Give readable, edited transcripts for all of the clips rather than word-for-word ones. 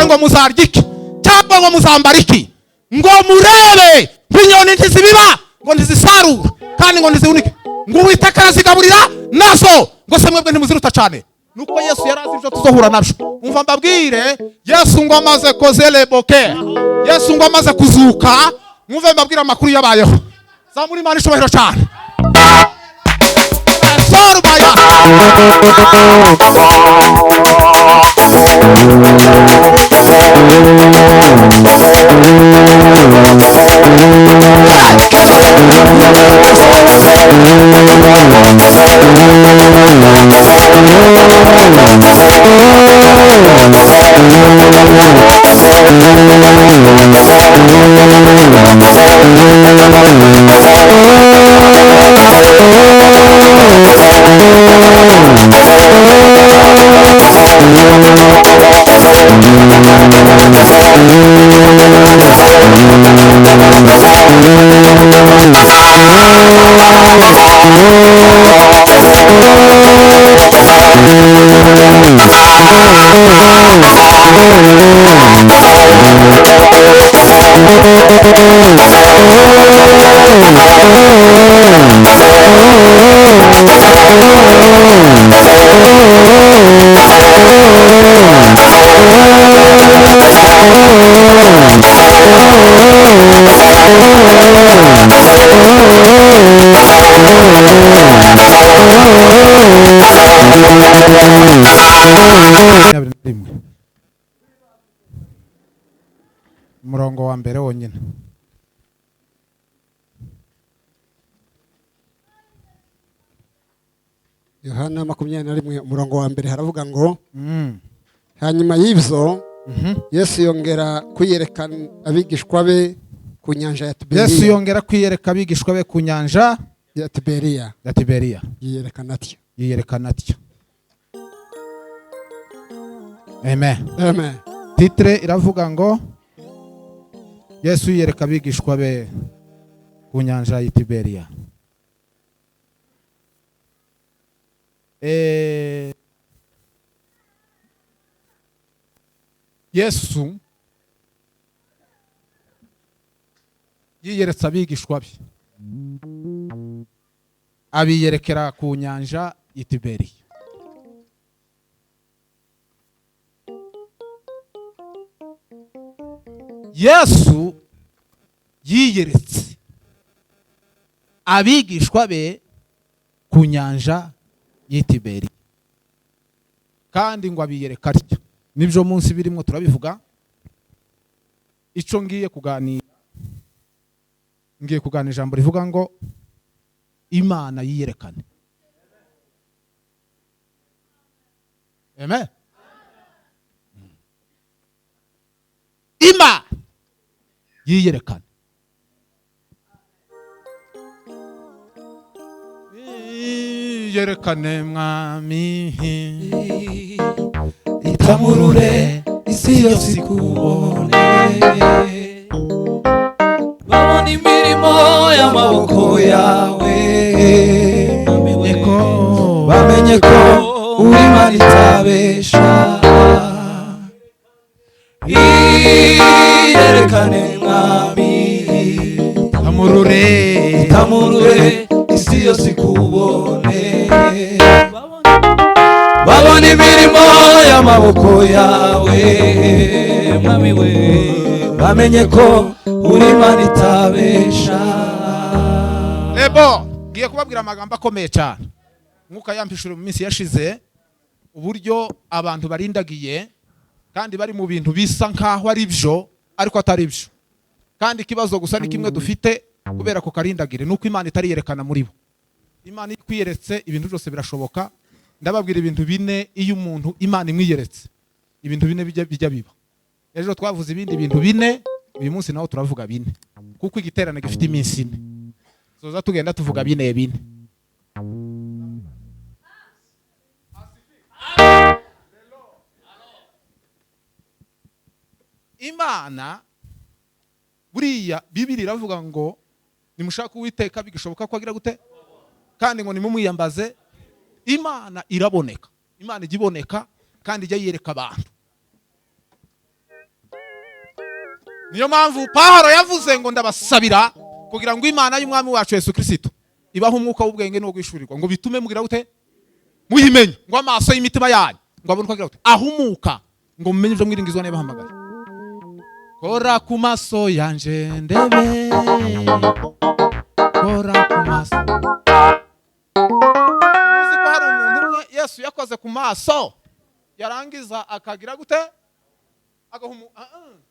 Ngo muzarya iki cyangwa ngo muzambara iki? Ngo murebe ngo inyoni ntizibiba, ngo ntizisarura, kandi ngo ntizihunike, ngo Uwiteka arazigaburira nazo. Ngo se mwebwe ntimuziruta cyane? Nuko Yesu yari azi ibyo tuzohura nabyo. Umva mbabwire, Yesu ngo amaze kozeleboke, Yesu ngo amaze kuzuka, mwumve mbabwire amakuru yabayeho. Zamura Imana ishobahiro cyane. Sorubaya. 21, umurongo wa mbere wonyine. Yohana 21, umurongo wa mbere, haravuga ngo: "Hanyuma y'ibyo Yesu yongera kwiyereka abigishwa be ku nyanja ya Yesu Tiberiya." yongera kwiyereka abigishwa be ku nyanja Ya Tiberiya. Ya Tiberiya. Yiyerekana atyo. Yiyerekana atyo. Amen. Amen. Titre iravuga ngo Yesu yiyereka abigishwa be ku nyanja ya Tiberiya. Yesu yiyeretse abigishwa be, abiyerekera ku nyanja ya Tiberiya. Yesu yiyeretse abigishwa be ku nyanja y'i Tiberiya, kandi ngo abiyereka atya. Nibyo munsi birimo turabivuga. Icyo ngiye kuganira, ngiye kuganira ijambo rivuga ngo Imana yiyerekane. Amen. Imana yiyerekane. Yiyerekane mwami. Itamurure isi yose ikubone, babona imirimo y'amaboko yawe. Bamenye ko Bamenye ko uri Imana itabesha. Iyerekane mwami. Tamurure. Itamurure isi yose ikubone, babona imirimo y'amaboko yawe mwami we, bamenye ko uri Imana itabesha. Lebo ngiye kubabwira amagambo akomeye cyane Mwuka yampishura mu minsi yashize, uburyo abantu barindagiye kandi bari mu bintu bisa nkaho ari byo ariko atari byo. Kandi ikibazo gusa ni kimwe dufite kubera ko karindagire, nuko Imana itariyerekana muri bo. Imana ikwiyeretse, ibintu byose birashoboka. Ndababwira ibintu bine. Iyo umuntu Imana imwiyeretse, ibintu bine bijya biba. Ejo twavuze ibindi bintu bine, uyu munsi naho turavuga bine, kuko igiterane gifite iminsi 4, tuzoza tugenda tuvuga bine bine. Imana buriya Bibiri iravuga ngo nimushaka Uwiteka bigishoboka ko agira gute, kandi ngo nimumwiyambaze. Imana iraboneka, Imana ijya iboneka kandi ijya yiyereka abantu. Niyo mpamvu Pawulo yavuze ngo ndabasabira kugira ngo Imana y'Umwami wacu Yesu Kristo ibahe umwuka w'ubwenge no guhishurirwa, ngo bitume mugira gute? Muyimenye, ngo amaso y'imitima yanyu ngo abone uko agira gute? Ahumuka, ngo mumenye ibyo mwiringizwa n'abahamagaye. Kora ku maso yanje ndebe, kora ku maso. Muzi ko hari umuntu umwe Yesu yakoze ku maso, yarangiza akagira gute?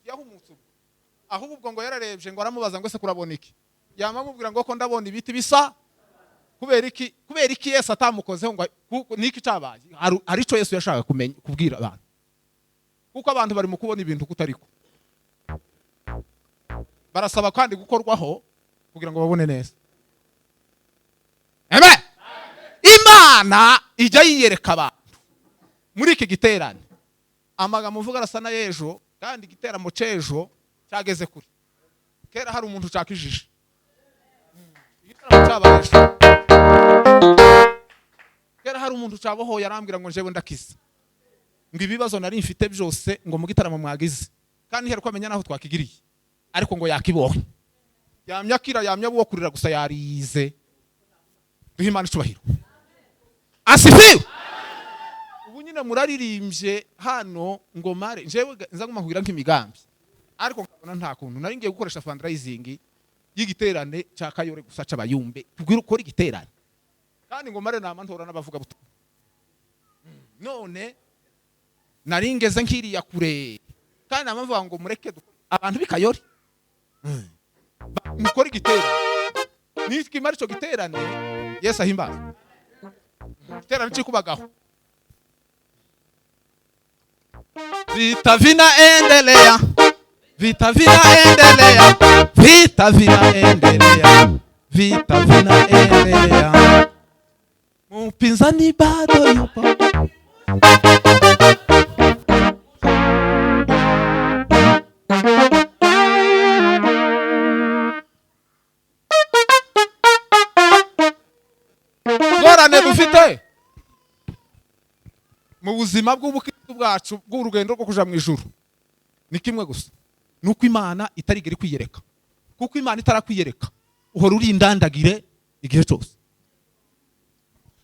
Yahumutse ubwo. Ahubwo ngo yararebye ngo aramubaza ngo ese kurabona iki? Yamamubwira ngo ko ndabona ibiti bisa. Kubera iki? Kubera iki Yesu atamukozeho ngo niki cyabaye? Hari ico Yesu yashaka kumenya kubwira abantu. Kuko abantu bari mu kubona ibintu kutariko. Barasaba kandi gukorwaho kugira ngo babone neza. Amen. Imana ijya yiyereka abantu muri iki giterane. Amagambo mvuga arasa na yejo, kandi igiteramo c'ejo cyageze kure. Kera hari umuntu ucakijije. Igiteramo cyabaye ejo. Kera hari umuntu ucaboho yarambwira ngo njewe ndakiza. Ngo ibibazo nari mfite byose ngo mu gitaramo mwagize. Kandi heruko amenya naho twakigiriye. Ariko ngo yakibonye. Yamya akira, yamya uwo kurira gusa yarize. Duhe Imana icubahiro. Asifiwe. Ubu nyine muraririmbye hano ngo mare njewe nza nguma kugira nk'imigambi. Ariko nkabona nta kuntu nari ngiye gukoresha fundraising y'igiterane cya Kayore gusa c'abayumbe kugira ukora igiterane. Kandi ngo mare nama ntora n'abavuga butumwa. None nari ngeze nkiriya kure. Kandi namavuga ngo mureke abantu b'Ikayore. Mukora igiterane. Nitwimara ico giterane Yesu ahimbaza. Igiterane cikubagaho. Vita vinaendelea, vita vinaendelea, vita vinaendelea, vita vinaendelea. Mpinzani bado yupo. Ngorane dufite mu buzima bw'ubukristo bwacu bw'urugendo rwo kuja mu ijuru ni kimwe gusa, nuko Imana itarigera kwiyereka. Kuko Imana itarakwiyereka uhora uri indandagire igihe cyose.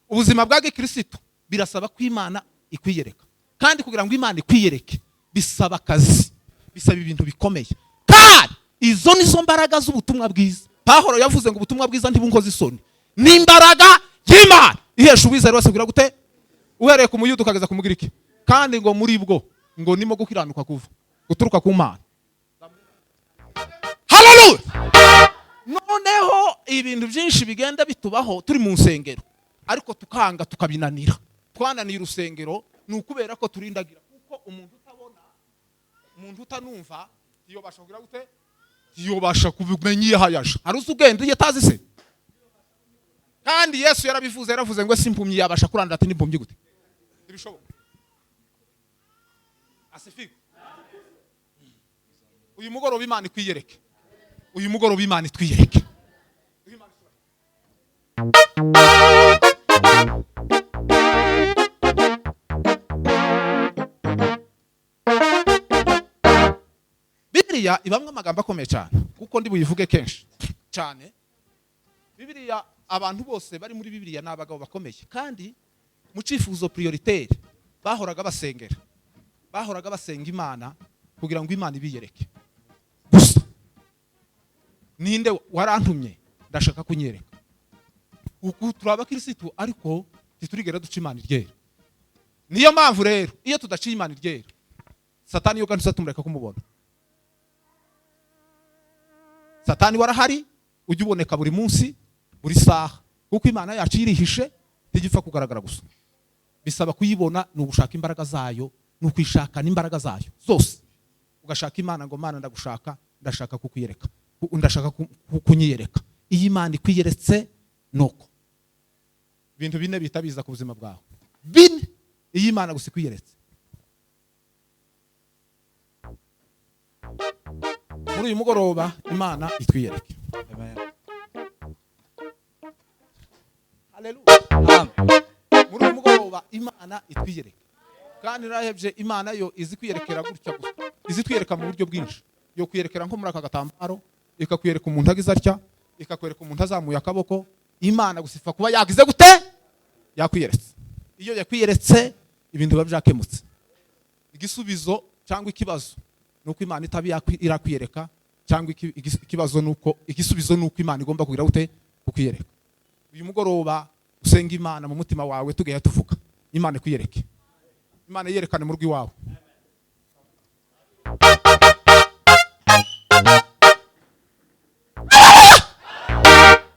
Ubuzima bwa gikristo birasaba ko Imana ikwiyereka, kandi kugira ngo Imana ikwiyereke bisaba akazi, bisaba ibintu bikomeye. Kandi izo nizo mbaraga z'ubutumwa bwiza. Pawulo yavuze ngo ubutumwa bwiza ntibunkoze isoni, ni imbaraga y'Imana ihesha uwizera wese kugira gute? Uhereye ku Muyuda ukageza ku Mugiriki. Kandi ngo muri bwo ngo nimo gukiranuka kuva guturuka ku Mana. Haleluya. Noneho ibintu byinshi bigenda bitubaho turi mu nsengero, ariko tukanga tukabinanira. Twananiye urusengero ni ukubera ko turindagira, kuko umuntu utabona, umuntu utanumva yobasha kugira gute? Yobasha kubimenya iyo hayaje. Hari uzugenda iyo atazi se. Kandi Yesu yarabivuze, yaravuze ngo simpumyi yabasha kuranda ati nimpumyi gute? Ibishoboka. Asifiwe. Uyu mugoroba Imana ikwiyereke. Uyu mugoroba Imana itwiyereke. Bibiliya ibamwe amagambo akomeye cyane, kuko ndi buyivuge kenshi cyane. Bibiliya abantu bose bari muri Bibiliya ni abagabo bakomeye, kandi mu cifuzo prioritaire bahoraga basengera, bahoraga basenga Imana kugira ngo Imana ibiyereke. Gusa ninde warantumye ndashaka kunyereka. Uku turaba Kristo ariko titurigera duca Imana iryera. Niyo mpamvu rero iyo tudaciye Imana iryera, Satani yo kandi tumureka kumubona. Satani warahari ujya uboneka buri munsi buri saha, kuko Imana yacu irihishe ntigipfa kugaragara gusa. Bisaba kuyibona, ni ugushaka imbaraga zayo, ni ukwishaka n'imbaraga zayo zose. Ugashaka Imana ngo Mana ndagushaka, ndashaka kukwiyereka, ndashaka kunyiyereka. Iyi Imana ikwiyeretse nuko ibintu bine bitabiza ku buzima bwawe. Bine iyi Imana gusa ikwiyeretse. Muri uyu mugoroba Imana itwiyereke. Amen. Haleluya. Amen. Muri uyu mugoroba Imana itwiyereke. Kandi narahebye Imana yo izi kwiyerekera gutya gusa, izi twiyereka mu buryo bwinshi. Yo kwiyerekera nko muri aka gatambaro, ikakwiyereka umuntu agize atya, ikakwereka umuntu azamuye akaboko. Imana gusa ifa kuba yagize gute? Yakwiyeretse. Iyo yakwiyeretse ibintu biba byakemutse. Igisubizo cyangwa ikibazo nuko Imana itabi irakwiyereka, cyangwa ikibazo nuko igisubizo nuko Imana igomba kugira gute? Kukwiyereka. Uyu mugoroba usenga Imana mu mutima wawe, tugiye tuvuga Imana ikwiyereke, Imana yerekane mu rugo iwawe.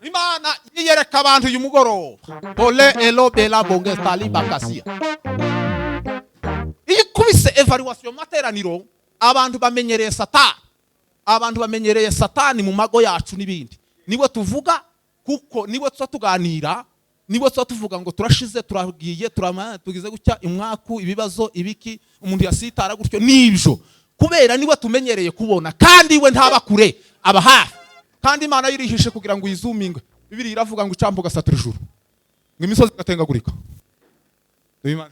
Imana yiyereka abantu uyu mugoroba. Ole elo bela bonge tali bakasia. Iyo ikubise evaluation materaniro, abantu bamenyereye Satani. Abantu bamenyereye Satani mu mago yacu n'ibindi. Niwe tuvuga kuko niwe tuba tuganira, niwe tuba tuvuga ngo turashize, turagiye, tugize gutya, imwaku, ibibazo, ibiki, umuntu yasitara gutyo nibyo. Kubera niwe tumenyereye kubona, kandi we ntaba kure, aba hafi. Kandi Imana yirihishe kugira ngo uyizuminge. Bibiliya iravuga ngo icambo gasatura ijuru, ngo imisozi igatengagurika. Imana.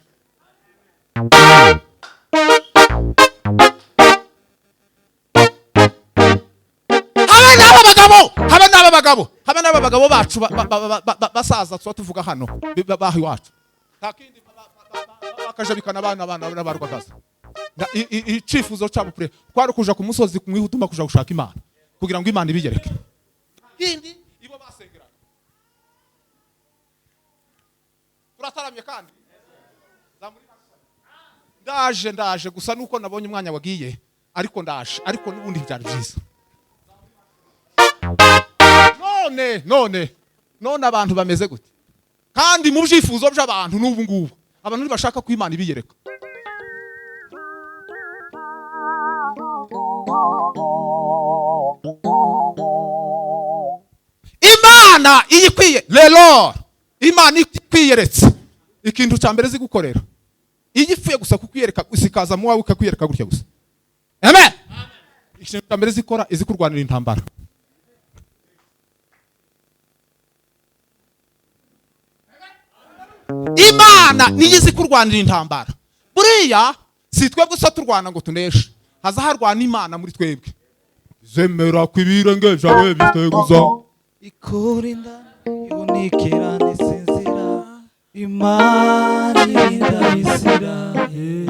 Habe n'aba bagabo, habe n'aba bagabo, habe n'aba bagabo bacu basaza tuba tuvuga hano baho iwacu. Nta kindi bakajabikana abana abana barwagaza. Icifuzo cyabo kure kwari kuja ku musozi kumwihutuma kuja gushaka Imana kugira ngo Imana ibigereke. Kindi ibo basengeraga. Turataramye kandi ndaje ndaje gusa nuko nabonye umwanya wagiye, ariko ndaje, ariko nubundi byari byiza. None none none abantu bameze gute? Kandi mu byifuzo by'abantu n'ubu ngubu abantu ntibashaka ko Imana ibiyereka. Imana iyikwiye lelor, Imana ikwiyeretse ikintu cya mbere zigukorera, iyo ipfuye gusa kukwiyereka usikaza mu wawe ikakwiyereka gutya gusa. Amen. Ikintu cya mbere zikora izikurwanira intambara. Imana niyo izikurwanira intambara. Buriya si twebwe gusa turwana ngo tuneshe, haza harwana Imana muri twebwe. Zemera kwibirenge byawe biteguza ikurinda ibunikira nisinzira. Imana irinda Isiraheli,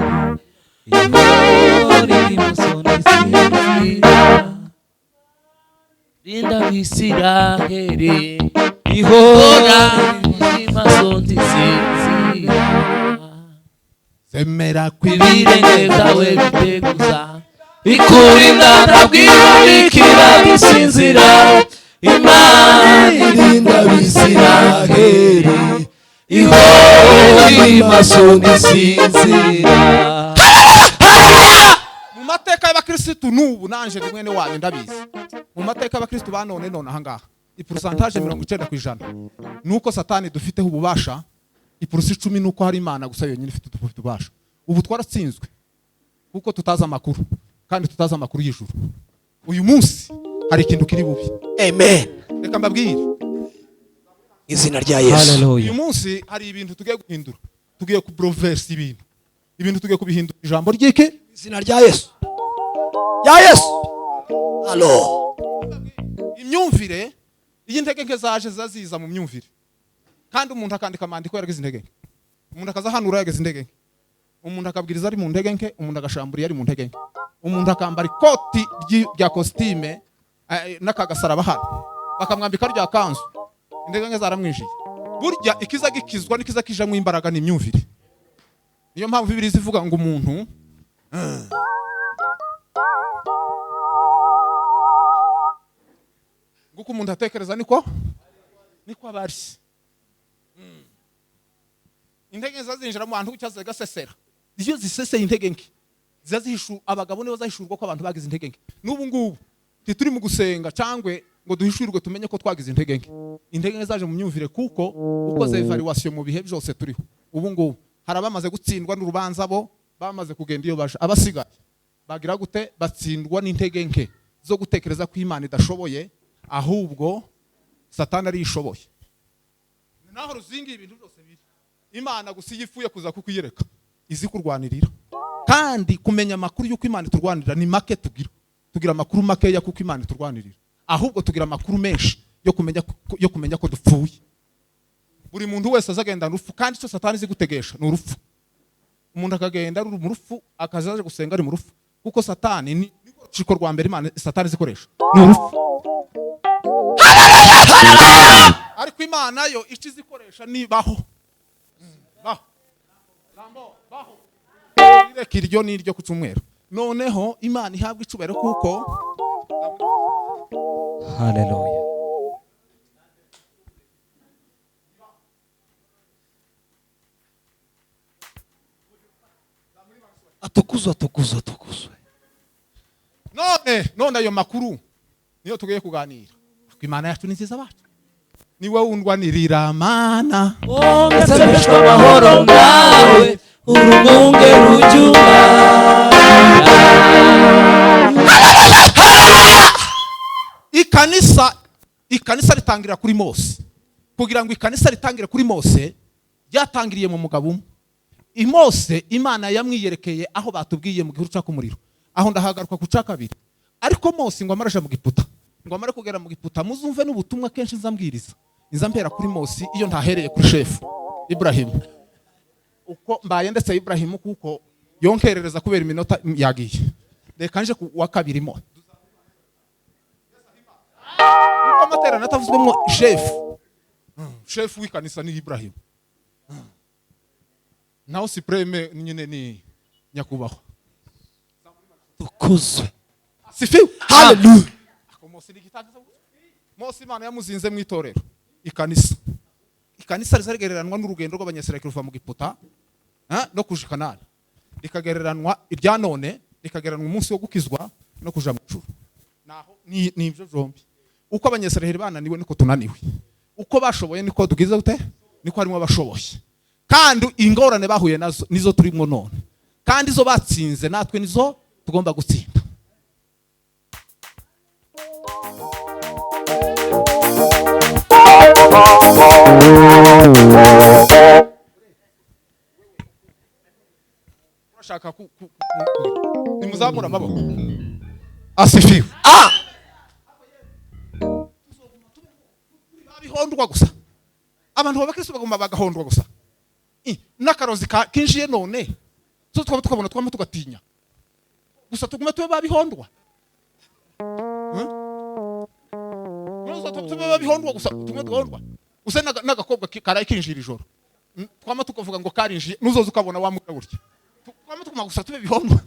ihora iri nisinzira. Rinda Isiraheli, ihora iri nisinzira. Zemera kwibirenge byawe biteguza ikurinda ntabwibunikira nisinzira. Imana irinda Isiraheli, ihora iri maso nisinzira. Mu mateka y'abakristo n'ubu nanje ndi mwene wanyu ndabizi. Mu mateka y'abakristo ba none none ahangaha ipercentage 90% nuko Satani dufiteho ububasha, ipurusi 10 nuko hari Imana gusa yonyine ifite ububasha. Ubu twaratsinzwe kuko tutazi amakuru, kandi tutazi amakuru y'ijuru. Uyu munsi hari ikintu kiri bubi. Amen. Reka mbabwire izina rya Yesu. Uyu munsi hari ibintu tugiye guhindura, tugiye kubroverse ibintu, ibintu tugiye kubihindura ijambo ry'iki? Izina rya Yesu. Ya Yesu. Allo. Imyumvire y'intege nke zaje zaziza mu myumvire. Kandi umuntu akandika amandiko yaragize intege nke. Umuntu akazahanura yaragize intege nke. Umuntu akabwiriza ari mu ntege nke, umuntu agashambura ari mu ntege nke. Umuntu akambara ikoti rya costume n'akagasaraba hano, bakamwambika rya kanzu, intege nke zaramwijiye. Burya ikiza gikizwa n'ikiza kijamwe imbaraga ni imyumvire. Niyo mpamvu Bibiliya ivuga ngo umuntu nguko umuntu atekereza niko abari. Intege nke zazinjira mu bantu cyaze gasesera. Iyo ziseseye intege nke zizazihishu abagabo nibo zahishurwa ko abantu bagize intege nke. N'ubu ngubu tituri mu gusenga cyangwe ngo duhishurirwe tumenye ko twagize intege nke. Intege nke zaje mu myumvire kuko ukoze evaluation mu bihe byose turiho. Ubu ngubu hari abamaze gutsindwa n'urubanza bo bamaze kugenda iyo baje, abasigaye bagira gute? Batsindwa n'intege nke zo gutekereza ko Imana idashoboye, ahubwo Satani ari ishoboye. Naho ruzingi ibintu byose biri, Imana gusa yifuye kuza kukwiyereka izi kurwanirira. Kandi kumenya amakuru y'uko Imana iturwanirira ni make tugira. Tugira amakuru makeya kuko Imana iturwanirira, ahubwo tugira amakuru menshi yo kumenya ko dupfuye. Buri muntu wese azagenda urupfu, kandi icyo Satani izi gutegesha ni urupfu. Umuntu akagenda ari mu rupfu, akaza aje gusenga ari mu rupfu, kuko Satani ni nirwo rukiko rwa mbere Imana Satani izikoresha ni urupfu. Ariko Imana yo icyo izikoresha ni baho, baho, Rambo, baho. Reka iryo ni iryo ku cyumweru. Noneho Imana ihabwa icubahiro kuko Haleluya. Atukuzwe, atukuzwe, atukuzwe. None ayo makuru niyo tugiye kuganira. Ariko Imana yacu ni nziza bacu, ni wowe undwanirira, Mana. Nsabishwa amahoro nawe, urumwunge rujyuma. Ikanisa ritangira kuri Mose. Kugira ngo ikanisa ritangire kuri Mose, ryatangiriye mu mugabo umwe. Mose Imana yamwiyerekeye aho batubwiye mu gihuru cyaka umuriro, aho ndahagaruka ku cya kabiri. Ariko Mose ngo amaraje mu Giputa, ngo amare kugera mu Giputa, muzumve n'ubutumwa kenshi nzambwiriza, nza mpera kuri Mose iyo ntahereye kuri shefu Ibrahimu. Uko mbaye ndetse Ibrahimu kuko yonkerereza kubera iminota yagiye, reka nje ku wa kabiri mo, kuko amaterano atavuzwemo shefu. Shefu w'ikanisa ni Ibrahimu, naho suprême nyine ni nyakubahwa. Tukuzwe. Sifiwe. Haleluya. Ako Mose ni igitangaza. Mose Imana yamuzinze mu itorero, ikanisa. Ikanisa rizagereranwa n'urugendo rw'Abanyasirayeli ruva mu Giputa no kuja i Kanani, rikagereranwa irya none, rikagereranwa umunsi wo gukizwa no kuja mu ijuru. Naho ni ibyo byombi. Uko Abanyasirayeli bananiwe niko tunaniwe, uko bashoboye niko tugize gute, niko harimo abashoboye. Kandi ingorane bahuye nazo nizo turimo none, kandi izo batsinze natwe nizo tugomba gutsinda. Urashaka nimuzamura amaboko. Asifiwe. Babihondwa gusa, abantu b'abakristo bagomba bagahondwa gusa. N'akarozi kinjiye none so twaba tukabona twama tugatinya gusa, tugume tube babihondwa. Nuzo tube babihondwa gusa, tugume tugahondwa gusa. N'agakobwa karaye kinjira ijoro, twama tukavuga ngo karinjiye, nuzoza ukabona wamuka gutya. Twama tuguma gusa tube bihondwa.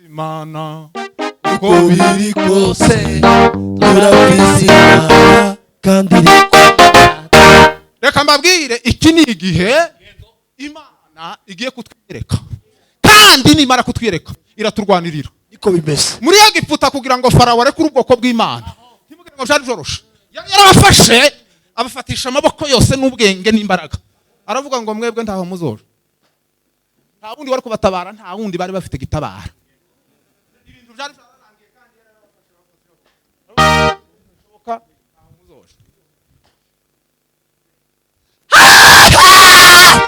Imana uko biri kose turafise Imana kandi iri. Reka mbabwire, iki ni igihe Imana igiye kutwereka, kandi nimara kutwereka iraturwanirira. Niko bimeze. Muri Egiputa, kugira ngo Farawo arekure ubwoko bw'Imana, ntimugire ngo byari byoroshe. Yari yarabafashe, abafatisha amaboko yose n'ubwenge n'imbaraga, aravuga ngo mwebwe ntaho muzoja, nta wundi wari kubatabara, nta wundi bari bafite gitabara. Ibintu byari byararangiye kandi yarabafashe, bishoboka, ntaho muzoja.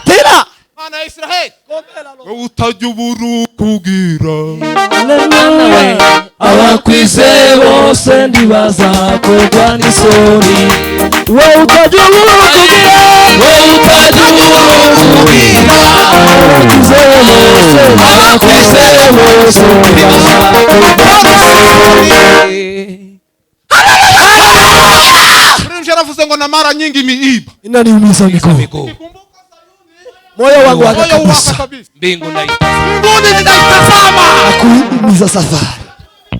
Tera. Mana ya Israheli, wowe utajya ubura ukubwira. Abakwizeye bose ntibazakorwa n'isoni. Wowe utajya ubura ukubwira. Wowe utajya ubura ukubwira. Abakwizeye bose. Abakwizeye bose ntibazakorwa n'isoni. Muririmbyi yaravuze ngo na mara nyingi miiba inaniumiza miguu. Miguu. Nikikumbuka Moyo wangu waka moyo waka kabisa. Kabisa. Mbingu na Mbinguni ninaitazama. Nakuhimiza safari.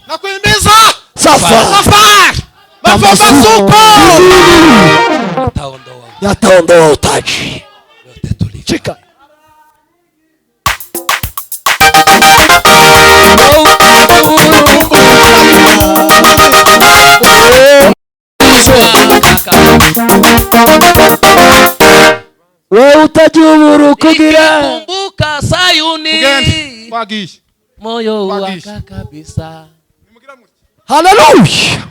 Na kuhimiza safari. Safari mapambazuko. Taondoa yataondoa utaji. yote tulivyo. Chika. Wowe utajya ubura ukugira. Nikikumbuka Sayuni, Tugende, twagiye. moyo Twagiye. waka kabisa. Nimugira mutya. Haleluya,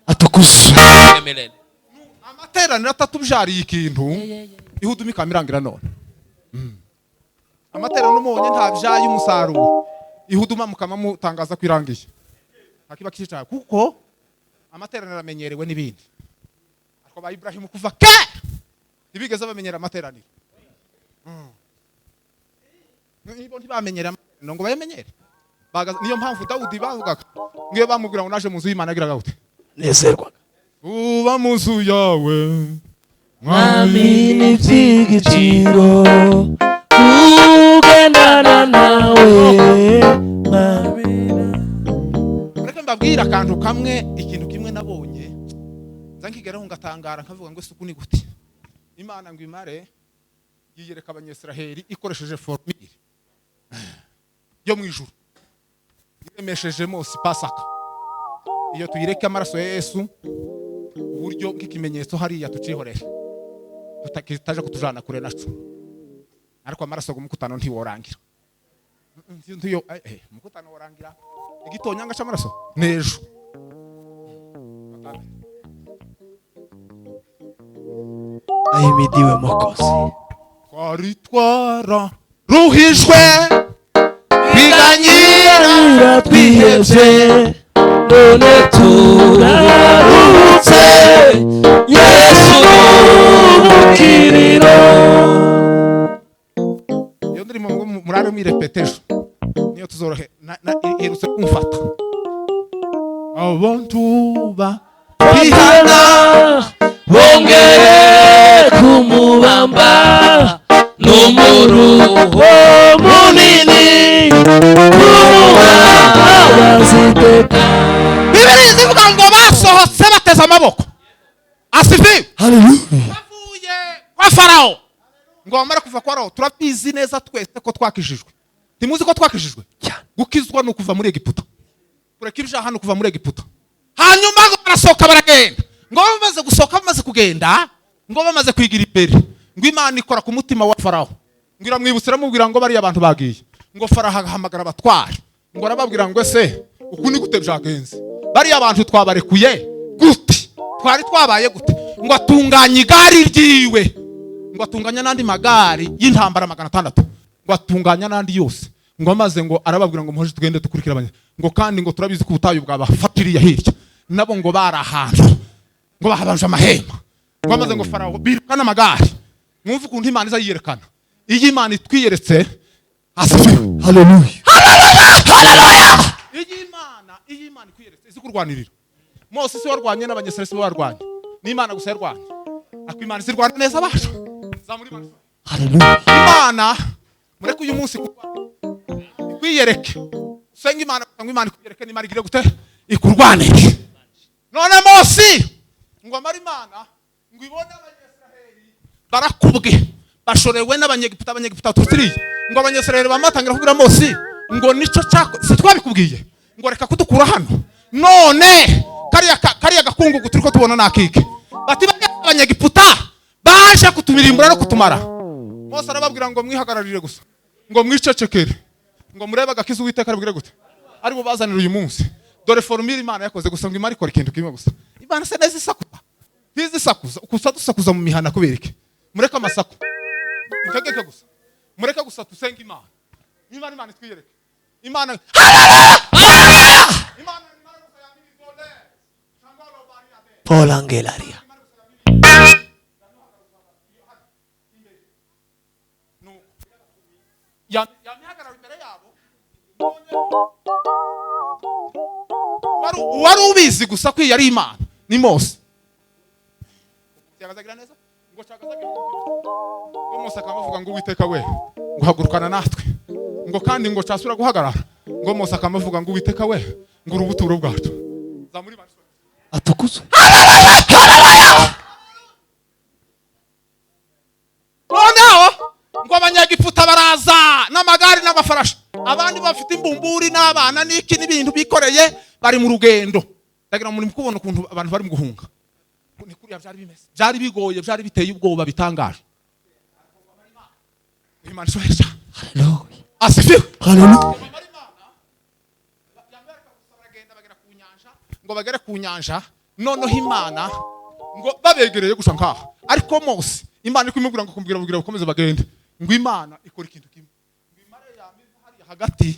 atukuzwe. Milele. Amateraniro atatubyariye ikintu. Ihuduma ikamirangira none. Amateraniro mubonye ntabyaye umusaruro, ihuduma mukama mutangaza ko irangiye, ntakiba kicaye, kuko amateraniro amenyerewe n'ibindi. Ariko ba Ibrahimu kuva kera ntibigeze bamenyera amateraniro. Nibo ntibamenyera amateraniro ngo bayamenyere. Niyo mpamvu Dawudi bavugaga ngiyo bamubwira ngo naje mu nzu y'Imana agiraga gute? Nezerwaga. Uba mu nzu yawe Mwami ni iby'igiciro kugendana nawe Mwami. Reka mbabwire akantu kamwe, ikintu kimwe nabonye nza nkigeraho ngatangara nkavuga ngo isuku ni gute Imana ngo imare yiyereka Abanyisiraheli ikoresheje formule yo mu ijuru iremesheje Mose Pasaka. Iyo tuyireke amaraso ya Yesu uburyo bw'ikimenyetso hariya tucihorera tutakitaje kutujana kure naco, ariko amaraso gumukutano ntiworangira. Ntiyo mukutano worangira igitonyanga c'amaraso nejo. Ahimidiwe Mwokozi. Twari twara ruhijwe biganyira Twihebye none turarutse, Yesu n'umukiriro. Iyo ndimo ngo murare mwirepetejo niyo tuzorohe iherutse kumfata abantu ba Bihana bongere kumubamba n'umuruho munini kumubabaza. Bibiliya ivuga ngo basohotse bateze amaboko. Asifiwe. Haleluya. Bavuye kwa Farao ngo bamara kuva kwa Farao, turabizi neza twese ko twakijijwe. Ntimuzi ko twakijijwe? Gukizwa ni ukuva muri Egiputa, kureka ibyaha ni ukuva muri Egiputa. Hanyuma ngo barasohoka baragenda, ngo bamaze gusohoka bamaze kugenda, ngo bamaze kwigira imbere, ngo Imana ikora ku mutima wa Farao, ngo iramwibutsa iramubwira ngo bariya abantu bagiye. Ngo Farao ahamagara abatware, ngo arababwira ngo ese uku ni gute byagenze? Bariya abantu twabarekuye gute? Twari twabaye gute? Ngo atunganye igare ryiwe, ngo atunganya n'andi magari y'intambara 600, ngo atunganya n'andi yose. Ngo amaze ngo arababwira ngo muhoje tugende dukurikira abanye, ngo kandi ngo turabizi ko ubutayu bwabafatiriye hirya, nabo ngo bari ahantu ngo bahabanje amahema. Ngo amaze ngo Farao birukana amagare. Mwumve ukuntu Imana iza yiyerekana. Iyo Imana itwiyeretse, asifiwe. Haleluya. Haleluya. Iyo Imana ikwiyeretse izi kurwanirira. Mose si warwanye n'Abanyisirayeli si warwanye, ni Imana gusa yarwanye. Ariko Imana izirwana neza bacu. Zamuri Imana. Haleluya. Imana mureke uyu munsi ikwiyereke. Senga Imana ngo Imana ikwiyereke, n'Imana igire gute? Ikurwanire. None Mose ngo amara Imana ngo ibone Abanyisirayeli barakubwe bashorewe n'Abanyegiputa, Abanyegiputa tutiriye. Ngo Abanyisirayeli bamatangira kubwira Mose ngo nico cyako si twabikubwiye, ngo reka kudukura hano none kariya gakungugu turiko tubona nakike. Bati Abanyegiputa baje kutumirimbura no kutumara. Mose arababwira ngo mwihagararire gusa, ngo mwicecekere, ngo murebe agakiza Uwiteka arabwire gute ari bubazanire uyu munsi. Dore formule Imana yakoze gusa, ngo Imana ikora ikintu kimwe gusa. Imana se neza isakuza, ntizisakuza ukusa dusakuza mu mihana kubera iki? Mureke amasaku itegeke gusa, mureke gusa tusenge Imana. Imana Imana itwiyereke. Imana Imana Paul Angelaria. Yamihagarara imbere yabo. Wari ubizi gusa ko yari Imana ni Mose. Cyagazagira neza ngo cyagazagira ngo Mose akamuvuga ngo Uwiteka we ngo hagurukana natwe, ngo kandi ngo cyasura guhagarara. Ngo Mose akamuvuga ngo Uwiteka we ngo urubuturo bwacu. Zamuri Imana. Atukuzwe. Haleluya. Noneho ngo Abanyegiputa baraza n'amagare n'amafarashi, abandi bafite imbumburi n'abana n'iki n'ibintu bikoreye, bari mu rugendo. Ndagira ngo muri kubona ukuntu abantu bari mu guhunga. Ni kuriya byari bimeze, byari bigoye, byari biteye ubwoba bitangaje. Imana ishohesha. Haleluya. Asifiwe. Haleluya. Ngo bagere ku nyanja, noneho Imana ngo babegereye gusa nkaha. Ariko Mose Imana iri kumubwira ngo kumbwira kugira bakomeze bagende. Ngo Imana ikora ikintu kimwe, ngo imare yamiva hariya hagati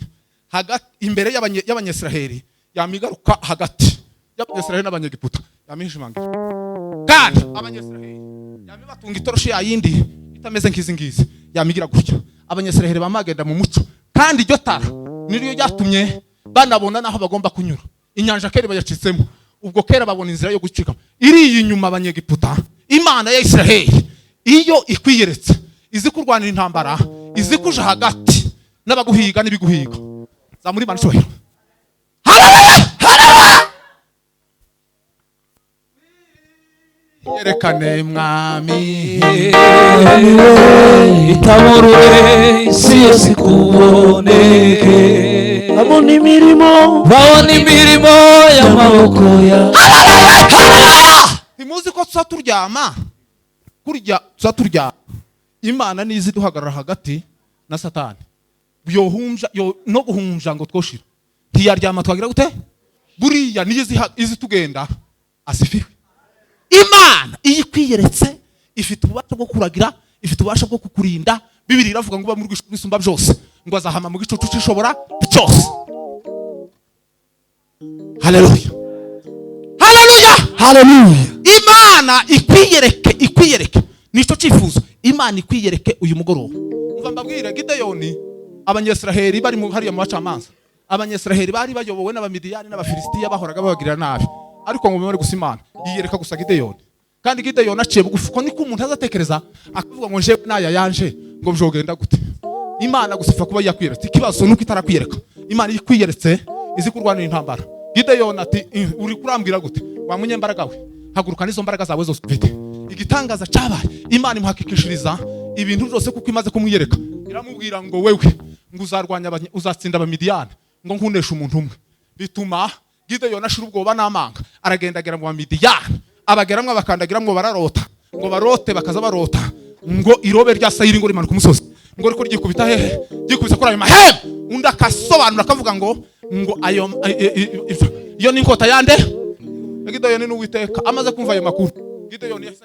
imbere y'Abanyisiraheli, yamigaruka hagati y'Abanyisiraheli n'Abanyegiputa, yamihishimangira. Kandi Abanyisiraheli yamibatunga itoroshi ya yindi itameze nk'izi ngizi, yamigira gutya. Abanyisiraheli bamagenda mu muco, kandi iryo tara niryo ryatumye banabona naho bagomba kunyura. Inyanja kera bayacitsemo, ubwo kera babona inzira yo gucika iri inyuma Abanyegiputa. Imana ya Isiraheli iyo ikwiyeretse izi kurwanira intambara, izi kuja hagati n'abaguhiga n'ibiguhiga. Zamuri Imana icyubahiro. Haleluya! Yerekane mwami itamurure isi yose ikuboneke, babona imirimo, babona imirimo y'amaboko ya. Ntimuzi ko tuza turyama kurya, tuza turyama Imana nizi duhagarara hagati na Satani, yohumja yo no guhumja ngo twoshira ntiyaryama twagira gute? Buriya niyo izi tugenda. Asifiwe. Imana iyo ikwiyeretse ifite ububasha bwo kuragira, ifite ububasha bwo kukurinda. Bibiliya iravuga ngo uba mu rwisumba byose, ngo azahama mu gicucu cy'ishobora byose. Haleluya, haleluya, Haleluya. Imana ikwiyereke, ikwiyereke nico cyifuzo. Imana ikwiyereke uyu mugoroba. Umva mbabwire, Gideyoni Abanyisiraheli bari mu hariya mu bacamanza, Abanyisiraheli bari bayobowe n'Abamidiyani n'Abafilisitiya, bahoraga babagirira nabi, ariko ngo bimare gusa Imana yiyereka gusa Gideyoni. Kandi Gideyoni aciye bugufi, ko niko umuntu azatekereza akavuga ngo njewe naya yanje ngo byogenda gute. Imana gusa ifa kuba yakwiyeretse, ikibazo nuko itarakwiyereka. Imana ikwiyeretse izi kurwanira intambara. Gideyoni ati uri kurambwira gute wa munyembaraga we, haguruka n'izo mbaraga zawe zose ufite. Igitangaza cyabaye, Imana imuhakikishiriza ibintu byose kuko imaze kumwiyereka. Iramubwira ngo wewe ngo uzarwanya uzatsinda Abamidiyani ngo nkunesha umuntu umwe. Bituma Gideyoni ashira ubwoba n'amanga, aragenda agera mu Bamidiyani, abageramwe abakandagiramwo bararota, ngo barote bakaza barota ngo irobe rya sayiri ngo rimanuka umusozi, ngo riko ryikubita hehe, ryikubita kuri ayo mahembe. Undi akasobanura akavuga ngo ayo iyo ni inkota yande. Gideyoni n'Uwiteka amaze kumva ayo makuru, Gideyoni yahise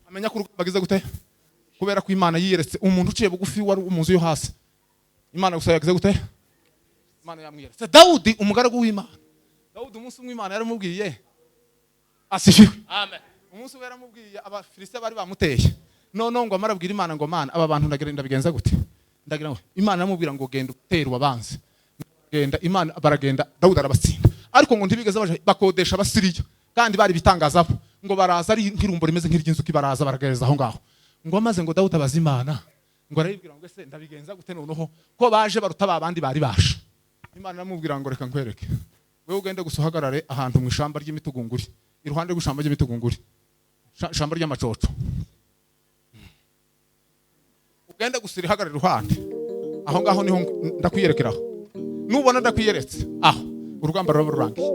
amenya ko urugamba agize gute, kubera ko Imana yiyeretse umuntu uciye bugufi wari mu nzu yo hasi. Imana gusa yagize gute? Imana yamwiyeretse. Dawudi umugaragu w'Imana, Dawudi umunsi umwe Imana yaramubwiye, asifiwe, amen. Umunsi umwe yaramubwiye, Abafilisitiya bari bamuteye, none ngo amarabwira Imana ngo Mana aba bantu ndabigenza gute? Ndagira ngo Imana aramubwira ngo genda utere ubabanze. Genda, Imana baragenda, Dawudi arabatsinda. Ariko ngo ntibigeze baje bakodesha Abasiriya, kandi bari bitangazapo ngo baraza ari nk'irumbo rimeze nk'iry'inzuki, baraza baragereza aho ngaho. Ngo amaze ngo Dawudi abaza Imana, ngo arayibwira ngo ese ndabigenza gute noneho ko baje baruta babandi bari bashe. Imana aramubwira ngo reka nkwereke, wewe ugende gusa uhagarare ahantu mu ishamba ry'imitugunguri, iruhande rw'ishamba ry'imitugunguri, ishamba ry'amacoco, ugende gusa urihagarare iruhande aho ngaho, niho ndakwiyerekeraho. Nubona ndakwiyeretse aho, urugamba ruraba rurangiye.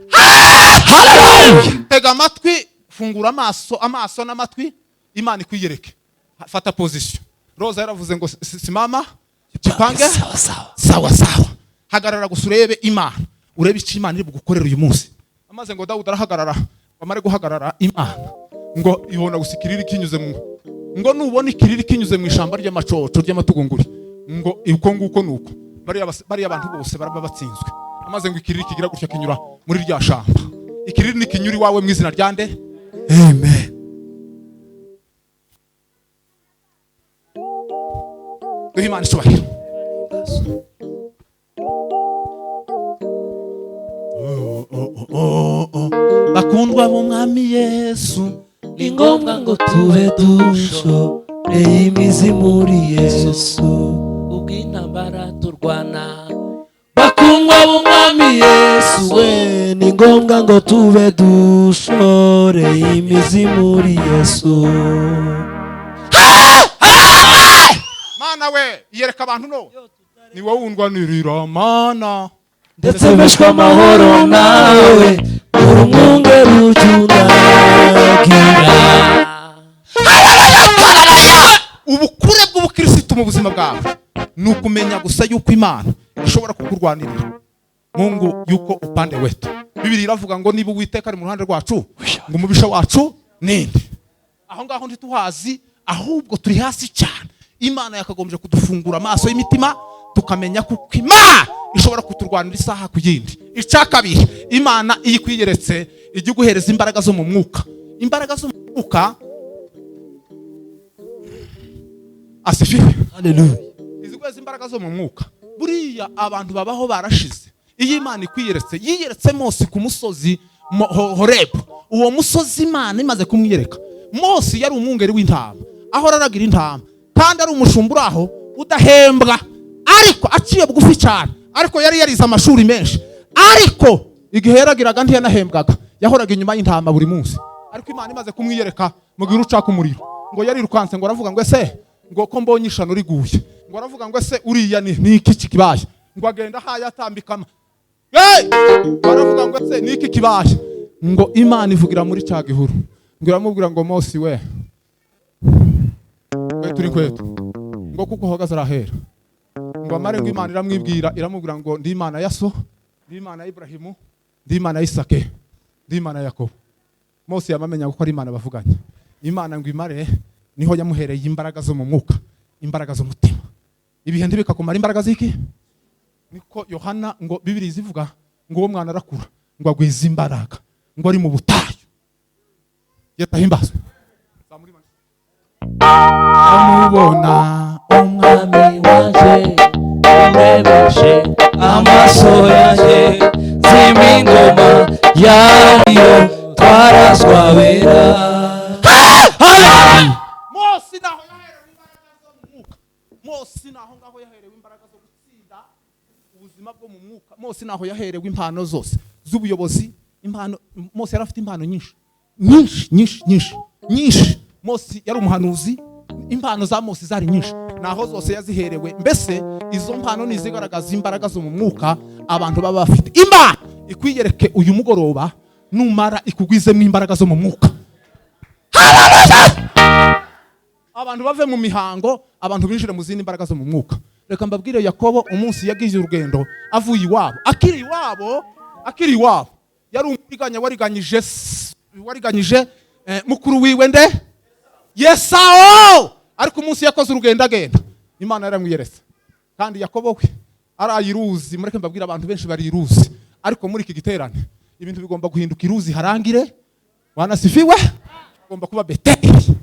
Haleluya. Tega amatwi, fungura amaso, amaso n'amatwi, Imana ikwiyereke. Fata position. Roza yaravuze ngo simama jipange sawa sawa sawa sawa. Hagarara gusa urebe Imana, urebe icyo Imana iri bugukorera uyu munsi. Amaze ngo Dawudi arahagarara, bamare guhagarara Imana ngo ibona gusa ikiriri kinyuze mu, ngo nubona ikiriri kinyuze mu ishamba ry'amacoco ry'amatugunguri, ngo uko nguko nuko bariya abantu bose baraba batsinzwe. Amaze ngo ikiriri kigira gutya kinyura muri rya shamba. Ikiriri ni kinyuri wawe mu izina rya nde? Amen. Duhe Imana icyubahiro. Bakundwa b'Umwami Yesu, ni ngombwa ngo tube dushoreye imizi muri Yesu, ubw'intambara turwana. Bakundwa b'Umwami Yesu we, ni ngombwa ngo tube dushoreye imizi muri Yesu. Mana we yereka abantu no ni wowe undwanirira Mana, ndetse mbeshwa amahoro nawe, uri umwungeri ujya. Ubukure bw'ubukirisitu mu buzima bwawe ni ukumenya gusa yuko Imana ishobora kukurwanirira. Mungu yuko upande wetu. Bibiri iravuga ngo niba Uwiteka ari mu ruhande rwacu, ngo umubisha wacu ninde? Aho ngaho ntituhazi, ahubwo turi hasi cyane. Imana yakagombye kudufungura amaso y'imitima, tukamenya kuko Imana ishobora kuturwanira isaha ku yindi. Icya kabiri, Imana iyo ikwiyeretse ijya iguhereza imbaraga zo mu mwuka. Imbaraga zo mu mwuka, asifiwe. Haleluya. Iziguheza imbaraga zo mu mwuka. Buriya abantu babaho barashize. Iyo Imana ikwiyeretse, yiyeretse Mose ku musozi Horebu. Uwo musozi Imana imaze kumwiyereka, Mose yari umwungeri w'intama, aho araragira intama, kandi ari umushumba uri aho udahembwa, ariko aciye bugufi cyane, ariko yari yarize amashuri menshi, ariko igihe yaragiraga ntiyanahembwaga, yahoraga inyuma y'intama buri munsi. Ariko Imana imaze kumwiyereka mu gihe ucaka umuriro, ngo yarirukanse, ngo aravuga ngo ese ngo ko mbonye ishano riguye, ngo aravuga ngo ese uriya ni iki kibaye, ngo agenda ahaye atambikama. Hey! Baravuga ngo ese ni iki kibaye, ngo Imana ivugira muri cya gihuru, ngo iramubwira ngo Mose we, we turi kwetu, ngo kuko uhagaze arahera. Ngo amare, ngo Imana iramwibwira, iramubwira ngo ndi Imana ya so, ndi Imana ya Ibrahimu, ndi Imana ya Isake, ndi Imana ya Yakobo. Mose yamamenya ko ari Imana bavuganye. Imana ngo imare niho yamuhereye imbaraga zo mu mwuka, imbaraga z'umutima. Ibihe ntibikakumara imbaraga ziki? Niko Yohana ngo Bibiri zivuga ngo uwo mwana arakura, ngo agwize imbaraga, ngo ari mu butayu. Yetahimbazwe. Amubona umwami wanje, urebeshe amaso yanjye, zima ingoma yayo, twarazwabera. Mose naho yaherewe imbaraga zo mu mwuka. Mose naho ngaho yaherewe imbaraga zo gutsinda ubuzima bwo mu mwuka. Mose naho yaherewe impano zose z'ubuyobozi. Impano Mose yari afite impano nyinshi nyinshi nyinshi nyinshi nyinshi. Mose yari umuhanuzi, impano za Mose zari nyinshi, naho zose yaziherewe. Mbese izo mpano ni izigaragaza imbaraga zo mu mwuka abantu baba bafite. Imana ikwiyereke uyu mugoroba, numara ikugwizemo imbaraga zo mu mwuka. Abantu bave mu mihango, abantu binjire mu zindi mbaraga zo mu mwuka. Reka mbabwire, Yakobo umunsi yagize urugendo avuye iwabo, akiri iwabo yari umuriganya, wariganyije mukuru wiwe nde Yesawo. Ariko umunsi yakoze urugendo agenda, Imana yaramwiyeretse. Kandi Yakobo we arayiruzi. Mureke mbabwire, abantu benshi bari iruzi, ariko muri iki giterane ibintu bigomba guhinduka. Iruzi harangire, wanasifiwe, bigomba kuba Beteli.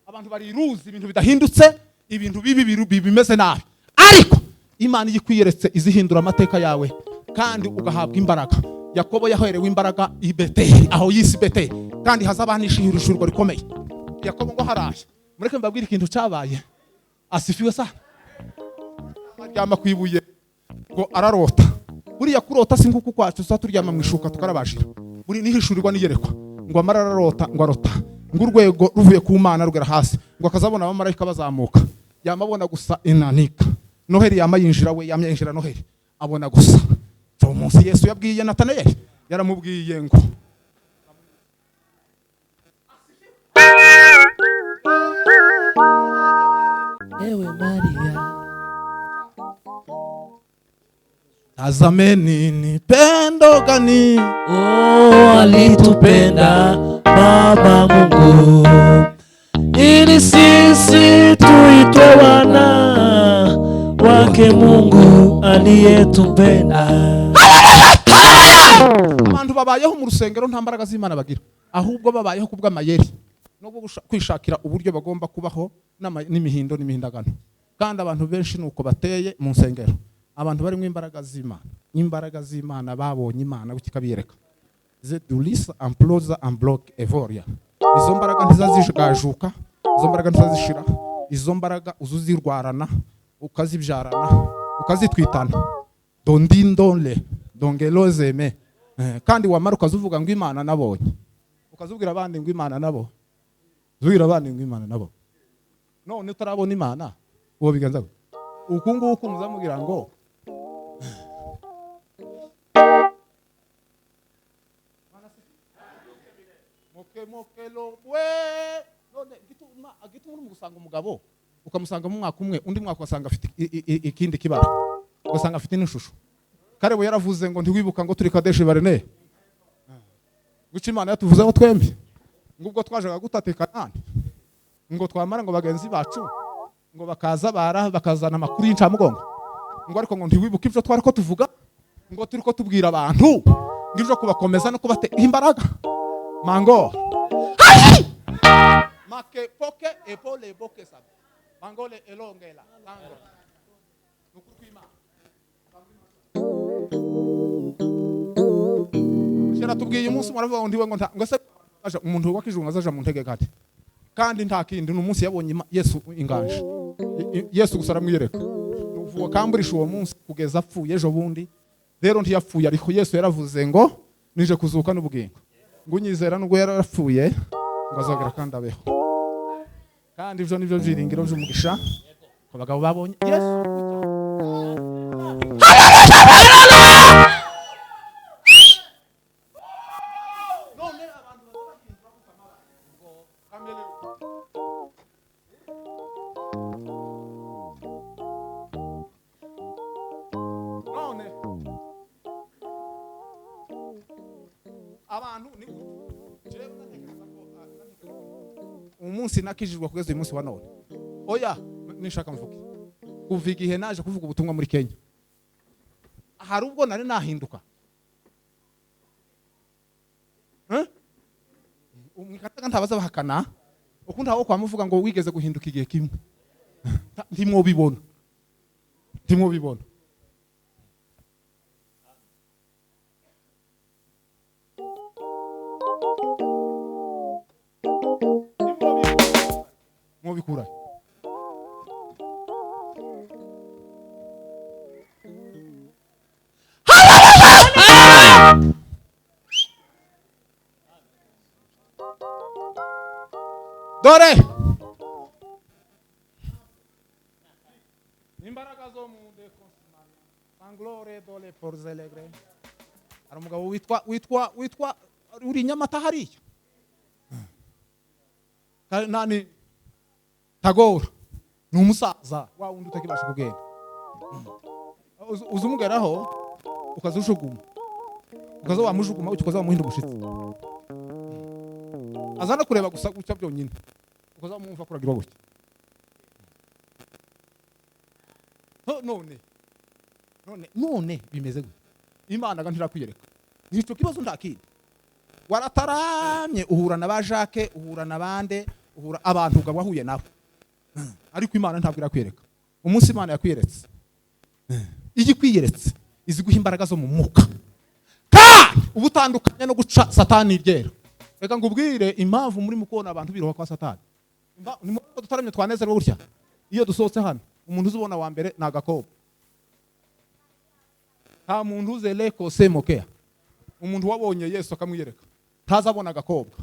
Abantu bari iruzi, ibintu bidahindutse, ibintu bibi bimeze nabi, ariko Imana iyo ikwiyeretse izihindura amateka yawe kandi ugahabwa imbaraga. Yakobo yaherewe imbaraga i Beteli, aho yisi Beteli, kandi hazabanisha ihirishurwa rikomeye. Yakobo ngo haraye. Mureke mbabwire ikintu cyabaye. Asifiwe sana. Aryama ku ibuye ngo ararota. Buriya kurota si nkuko kwacu tuza turyama mu ishuka tukarabashira. Buri nihishurirwa niyerekwa. Ngo amara ararota, ngo arota ngo urwego ruvuye ku Mana rugera hasi, ngo akazabona abamarayika bazamuka. Yamabona gusa inanika. Noheli yama yinjira, we yamye yinjira Noheli abona gusa. Uwo munsi Yesu yabwiye Natanayeli, yaramubwiye ngo ewe Maria, tazameni ni pendo gani oh, alitupenda Baba Mungu ili sisi tuitwe wana wake Mungu aliyetupenda. Abantu babayeho mu rusengero nta mbaraga z'Imana bagira, ahubwo babayeho kubw'amayeri no kwishakira uburyo bagomba kubaho n'imihindo n'imihindagano. Kandi abantu benshi nuko bateye mu nsengero. Abantu barimo imbaraga z'Imana, imbaraga z'Imana babonye Imana kikabiyereka. Ze dulisa amploza amblock evoria. Izo mbaraga ntizazigajuka, izo mbaraga ntizazishira, izo mbaraga uzuzirwarana, ukazibyarana, ukazitwitana. Dondindonle dongelozeme. Kandi wamara ukazuvuga ngo Imana nabonye, ukazubwira abandi ngo Imana nabo, zubwira abandi ngo Imana nabo. None utarabona Imana uwo bigenza gute? Uku nguku muzamubwira ngo moke moke lo we. None gituma agituma uri gusanga umugabo ukamusanga mu mwaka umwe, undi mwaka ugasanga afite ikindi kibara, ugasanga afite n'ishusho. Karebo yaravuze ngo ntiwibuka ngo turi Kadeshi Barene, Guca Imana yatuvuzeho twembi, ngo ubwo twajaga gutata Kanani, ngo twamara ngo bagenzi bacu ngo bakaza bara bakazana amakuru y'incamugongo, ngo ariko ngo ntiwibuke ibyo twari ko tuvuga, ngo turi ko tubwira abantu ngo ibyo kubakomeza no kubatera imbaraga. Mango make poke epole boke sabe mangole elongela tango nukuri kw'Imana. Shera tubwiye umunsi muravuga ngo ndiwe ngo ngo se umuntu wakijunga azaja mu ntege kati, kandi nta kindi ni umunsi yabonye Yesu inganje. Yesu gusa aramwiyereka, nuvuga kamburisha uwo munsi kugeza apfuye ejo bundi. Rero ntiyapfuye, ariko Yesu yaravuze ngo nije kuzuka n'ubugingo, ngo unyizera nubwo yarapfuye ngo azogera kandi abeho. Kandi ibyo nibyo byiringiro by'umugisha ku bagabo babonye Yesu. None abantu bazahindura kamere. None abantu ni jewe ndatekereza ko umunsi nakijijwe kugeza uyu munsi wa none, oya nishaka mvuge kuva igihe naje kuvuga ubutumwa muri Kenya, hari ubwo nari nahinduka. Umwikataga ntabaza bahakana ukundi aho kwa muvuga ngo wigeze guhinduka igihe kimwe, ntimwobibona, ntimwobibona. Mwobikura. Dore imbaraga zo mu nde sanglore dole porzelegre. Hari umugabo witwa witwa witwa uri Nyamata hariya nani Tagore, ni umusaza wa wundi utakibasha kugenda, uzumugeraho ukazushuguma, ukaza wamushuguma ukaza wamuhinda umushitsi, azana kureba gusa gutya byonyine, ukaza wamwumva kuragira gutya. None none none bimeze gute? Imana ga ntirakwiyereka, nicyo kibazo ntakindi. Warataramye uhura na ba Jacques, uhura na bande, uhura abantu ugaba wahuye nabo, ariko Imana ntabwo irakwiyereka. Umunsi Imana yakwiyeretse, iji kwiyeretse iziguha imbaraga zo mu mwuka, kandi ubutandukanye no guca Satani iryera. Reka ngubwire impamvu muri mukubona abantu biroha kwa Satani. Ni dutaramye twanezerwa gutya, iyo dusohotse hano umuntu uzubona wa mbere ni agakobwa. Nta muntu uzeleko semokea, umuntu wabonye Yesu akamwiyereka ntazabona agakobwa.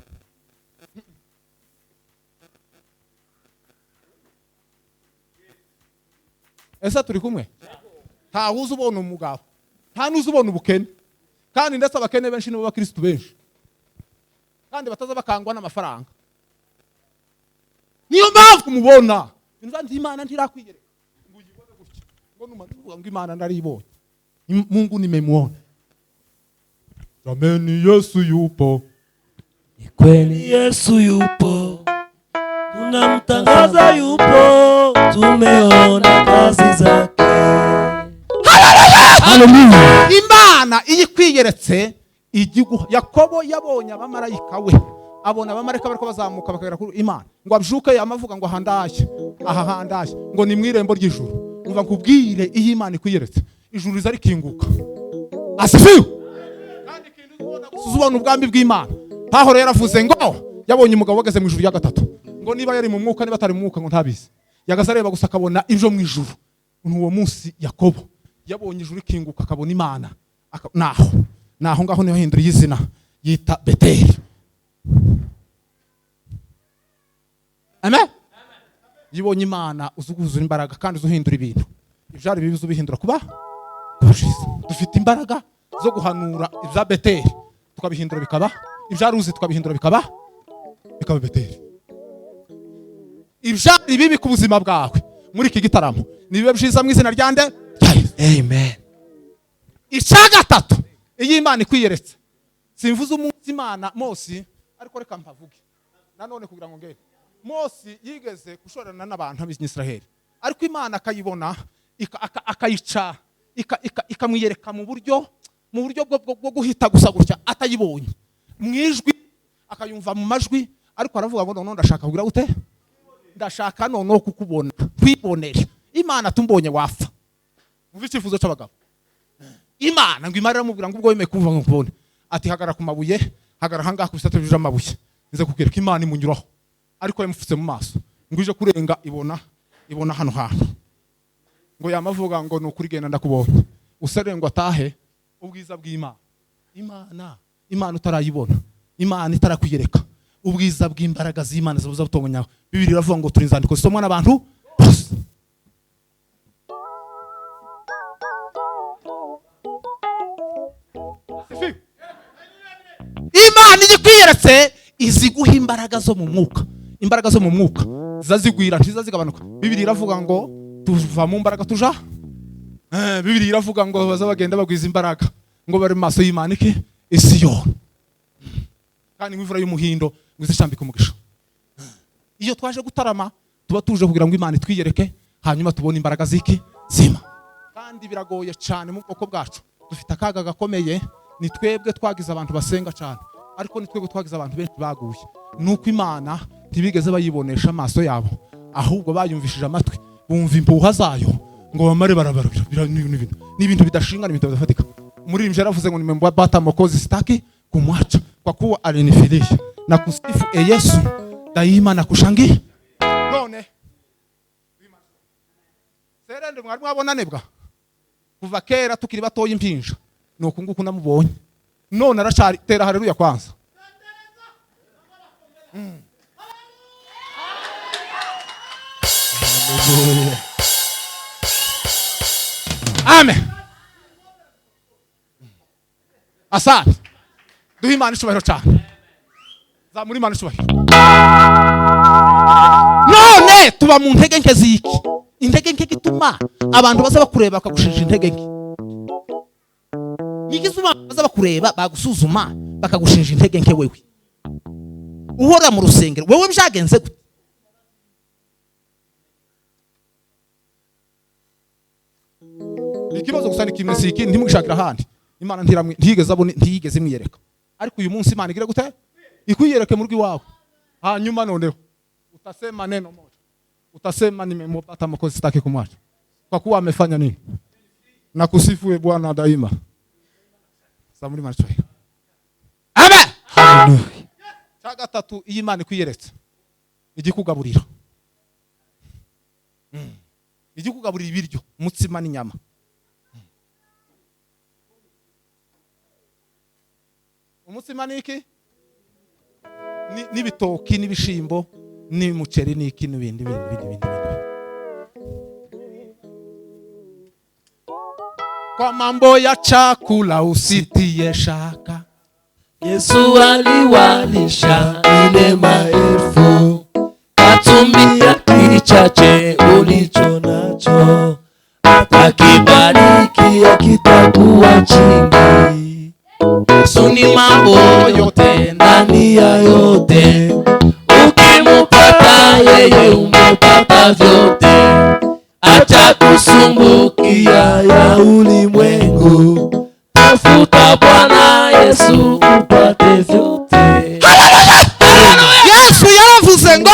Ese turi kumwe? Nta wuzi ubona umugabo, nta nuzi ubona ubukene, kandi ndetse abakene benshi nibo bakristo benshi, kandi bataza bakangwa n'amafaranga. Niyo mpamvu mubona inzanzi Imana ntirakwiyereka ngo uyibone gutya, ngo numanuka ngo Imana ndaribonye, Mungu nimemuona. Jameni, Yesu yupo, ni kweli Yesu yupo, tunamtangaza yupo, tumeona kazi zake. Haleluya. Imana iyi kwiyeretse igihugu. Yakobo yabonye abamarayika we, abona abamarayika bariko bazamuka bakagera kuri Imana, ngo abyuke yamavuga ngo ahandaye, aha handaye, ngo ni mwirembo ry'ijuru. Umva nkubwire, iyi Imana ikwiyeretse ijuru riza rikinguka. Asifiwe. Kandi kintu uzubona uzubona ubwami bw'Imana. Pawulo yaravuze ngo yabonye umugabo wageze mu ijuru rya gatatu, ngo niba yari mu mwuka niba atari mu mwuka ngo ntabizi, yagaze areba gusa akabona ibyo mu ijuru. Uwo munsi Yakobo yabonye ijuru rikinguka akabona Imana. Naho naho ngaho niho hindura izina yita Beteli. Amen. Yibonye Imana uzuguzura imbaraga kandi uzuhindura ibintu, ibyari bibi uzubihindura kuba byiza. Dufite imbaraga zo guhanura ibya Beteli tukabihindura bikaba, ibyaruzi tukabihindura bikaba Beteli. Ibyari bibi ku buzima bwawe muri iki gitaramo nibibe byiza mu izina rya nde? Amen. Icya gatatu, iyo Imana ikwiyeretse, simvuze umunsi Burya Imana Mose, ariko reka mpavuge nanone kugira ngo ngere. Mose yigeze gushorana n'abantu b'Isiraheli, ariko Imana akayibona akayica ikamwiyereka mu buryo bwo guhita gusa gutya atayibonye mu ijwi, akayumva mu majwi, ariko aravuga ngo none ndashaka kugira gute, ndashaka none kukubona kwibonera. Imana tumbonye wapfa. Mvuze icyifuzo cy'abagabo. Imana ngo Imana iramubwira ngo ubwo wemeye kumva ngo nkubone, ati hagara ku mabuye, hagara ahangaha ku bisate byuje amabuye, nze kukwereka. Imana imunyuraho ariko yamufutse mu maso, ngo ije kurenga ibona hano hantu, ngo yamavuga ngo nukuri genda ndakubonye, usare ngo atahe ubwiza bw'Imana. Imana utarayibona, Imana itarakwiyereka ubwiza bw'imbaraga z'Imana zibuza butongonyaho. Bibiliya iravuga ngo turi inzandiko zisomwa n'abantu bose. Imana igikwiyeretse iziguha imbaraga zo mu mwuka. Imbaraga zo mu mwuka zazigwira, ntizazigabanuka. Bibiliya iravuga ngo tuva mu mbaraga tuja. Bibiliya iravuga ngo bazabagenda bagwiza imbaraga, ngo bari mu maso y'Imana iki Isiyoni, kandi imvura y'umuhindo ngo izishambike umugisha. Iyo twaje gutarama tuba tuje kugira ngo Imana itwiyereke, hanyuma tubone imbaraga ziki zima. Kandi biragoye cyane mu bwoko bwacu, dufite akaga gakomeye. Ni twebwe twagize abantu basenga cyane, ariko ni twebwe twagize abantu benshi baguye. Nuko Imana ntibigeze bayibonesha amaso yabo, ahubwo bayumvishije amatwi, bumva impuha zayo ngo bamare barabarura. Ni ibintu bidashingana, ibintu bidafatika. Umuririmbyi yaravuze ngo nimembata Mwokozi sitaki kumwacha, kwa kuwa alinifilisha na kusifu e Yesu daima na kushangi. None serende mwari mwabonane bwa kuva kera tukiri batoye impinja, nuko nguko namubonye none aracari. Tera haleluya kwanza. Amen. Asante. Duhe Imana icyubahiro cyane. Zamura Imana icyubahiro. None tuba mu ntege nke ziki? Intege nke gituma abantu baza bakureba bakagushinja intege nke. Nigizuma baza bakureba bagusuzuma bakagushinja intege nke wewe. Uhora mu rusengero wewe byagenze gute? Ikibazo gusa ni kimwe, si ikindi, ntimugishakira ahandi. Imana ntiyigeze abone, ntiyigeze imwiyereka. Ariko uyu munsi Imana igira gute? Ikwiyereke mu rugo iwawe. Hanyuma noneho utasema neno moja, utasema nimempata Mwokozi sitaki kumwacha, kwa kuwa amefanya nini? Na kusifu Bwana daima. Zamuri Imana icyubahiro. Amen. Haleluya. Cya gatatu, iyi Imana ikwiyeretse igikugaburira. Igikugaburira ibiryo, umutsima n'inyama. Umutsima niki? N'ibitoki n'ibishimbo n'umuceri n'iki n'ibindi bindi bindi bindi. Kwa mambo ya chakula usitie shaka. Yesu aliwalisha ile maelfu, katumia kichache ulicho nacho, atakibariki akitakuwa chini. Yesu ni mambo yote ndani ya yote, ukimupata yeye umepata vyote. Acha kusumbukia ya ulimwengu, tafuta Bwana Yesu upate vyote. Yesu yaravuze ngo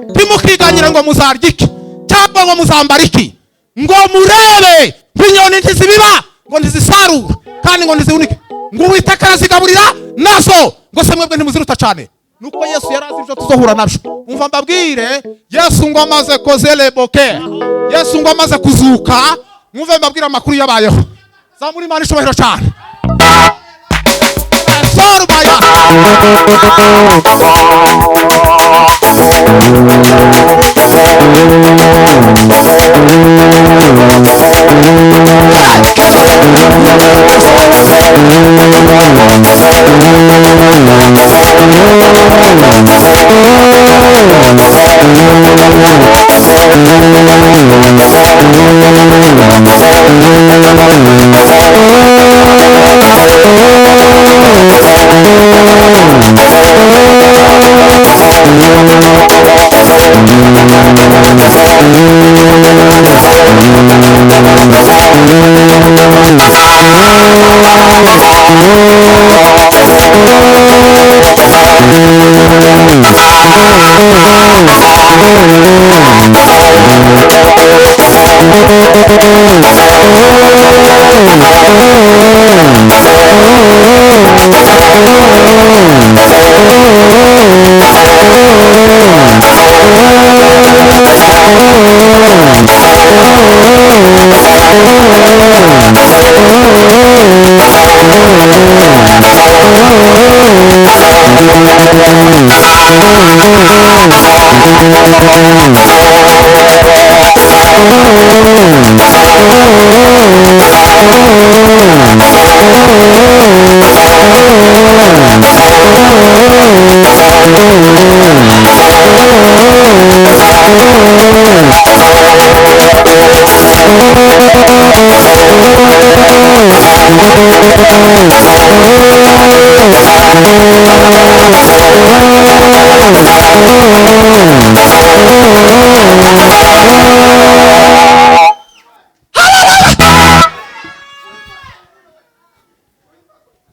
ntimukiganyire ngo muzarya iki cyangwa ngo muzambara iki, ngo murebe inyoni ntizibiba, ngo ntizisarura kandi ngo ntizihunike, ngo Uwiteka arazigaburira nazo, ngo se mwebwe ntimuziruta cyane. Nuko Yesu yarazi ibyo tuzohura nabyo. Umva mbabwire, Yesu ngo amaze kozeleboke, Yesu ngo amaze kuzuka, mwumve mbabwire amakuru yabayeho. Zamura Imana icyubahiro cyane. Sorubaya.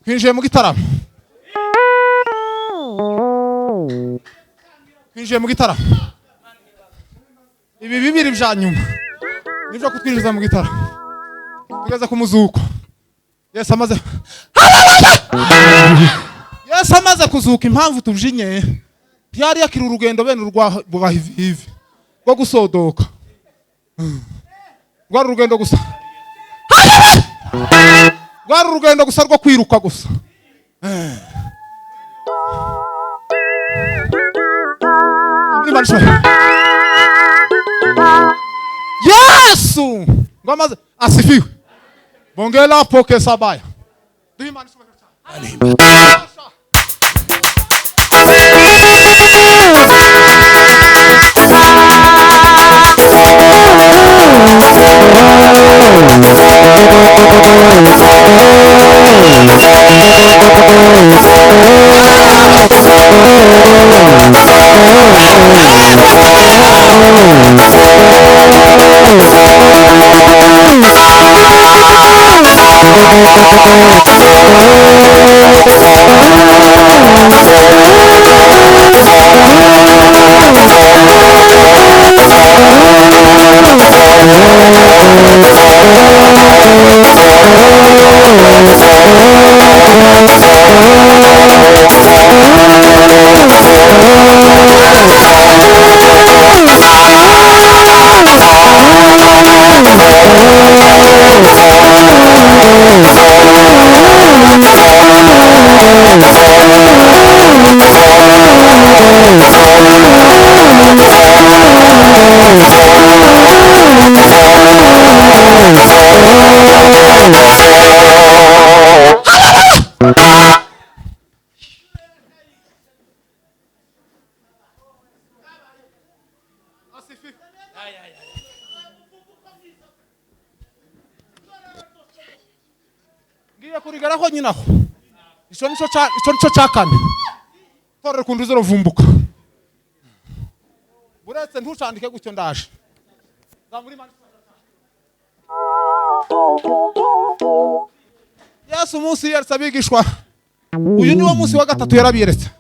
Twinjiye mu gitaramo, twinjiye mu gitaramo. Ibi bibiri bya nyuma nibyo kutwinjiza mu gitaramo. Tugeze ku muzuko. Yesu amaze, Yesu amaze kuzuka. Impamvu tubjinye, ntiyari yakira urugendo bene urwa hivi rwo gusodoka, rwari urugendo gusa, rwari urugendo gusa rwo kwiruka gusa. Yesu ngo amaze, asifiwe. Bongela poke sabaya. Ngiye kurigaraho nyinaho. Ico nico cha, ico nico cha kane. Torre kunduzo rovumbuka. Buretse ntucandike gutyo ndaje. Zamuri mani. Yesu munsi yeretse abigishwa. Uyu niwo munsi wa gatatu yarabiyeretse.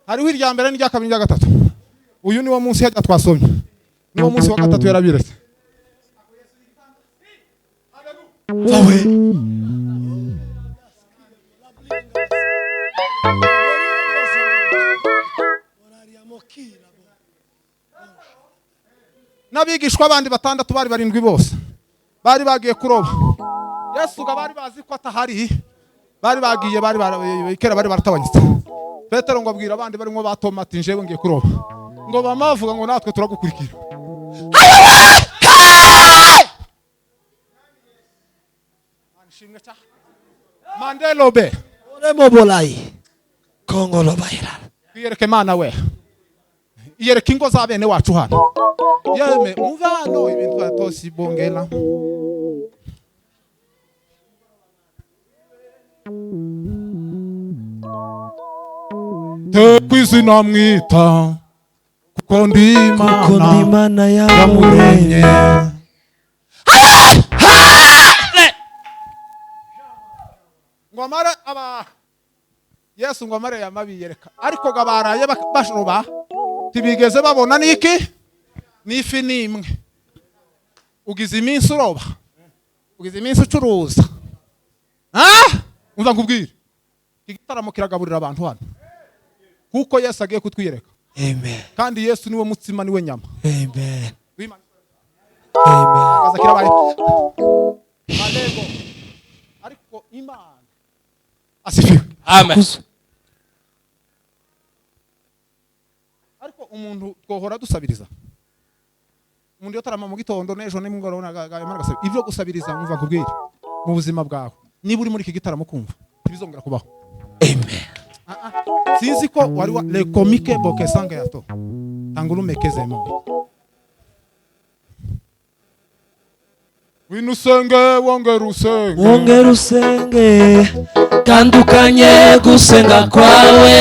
Hariho irya mbere n'irya kabiri n'irya gatatu. Uyu niwo munsi hajya twasomye. Niwo munsi wa gatatu yarabiyeretse. Awe. N'abigishwa bandi batandatu bari barindwi bose bari bagiye kuroba. Yesu ga bari bazi ko atahari, bari bagiye, bari kera bari baratabanyitse. Petero ngo abwira abandi barimo ba Toma ati njewe ngiye kuroba. Ngo bamavuga ngo natwe turagukurikira. Manshimwe cha Mandelobe Oremo bolai Kongo lobaira. Kwiyereke Mana we. Iyereke ingo za bene wacu hano. Yeme umva hano ibintu atosi bongela. Te kwizina mwita kuko ndi Imana yamuremye. Ngo amare aba Yesu ngo amare yamabiyereka, ariko gabaraye bashoba tibigeze babona niki nifi nimwe. Ugize iminsi uroba, ugize iminsi ucuruza, umva nkubwire, igitaramo kiragaburira abantu hano kuko Yesu agiye kutwiyereka. Amen. Kandi Yesu niwe mutsima niwe nyama. Amen. Amen. Ariko Imana asifiwe. Amen. Ariko Umuntu twohora dusabiriza. Umuntu yotarama mu gitondo n'ejo nimugoroba yamara gasabira. Ibyo gusabiriza mwumva kubwira mu buzima bwawe. Niba uri muri iki gitaramo kumva ntibizongera kubaho. Amen. Sinzi ko wari wa le comique bokesanga yato. Tangurumekeze mo. Winusenge wongera usenge. Wongera usenge tandukanye gusenga kwawe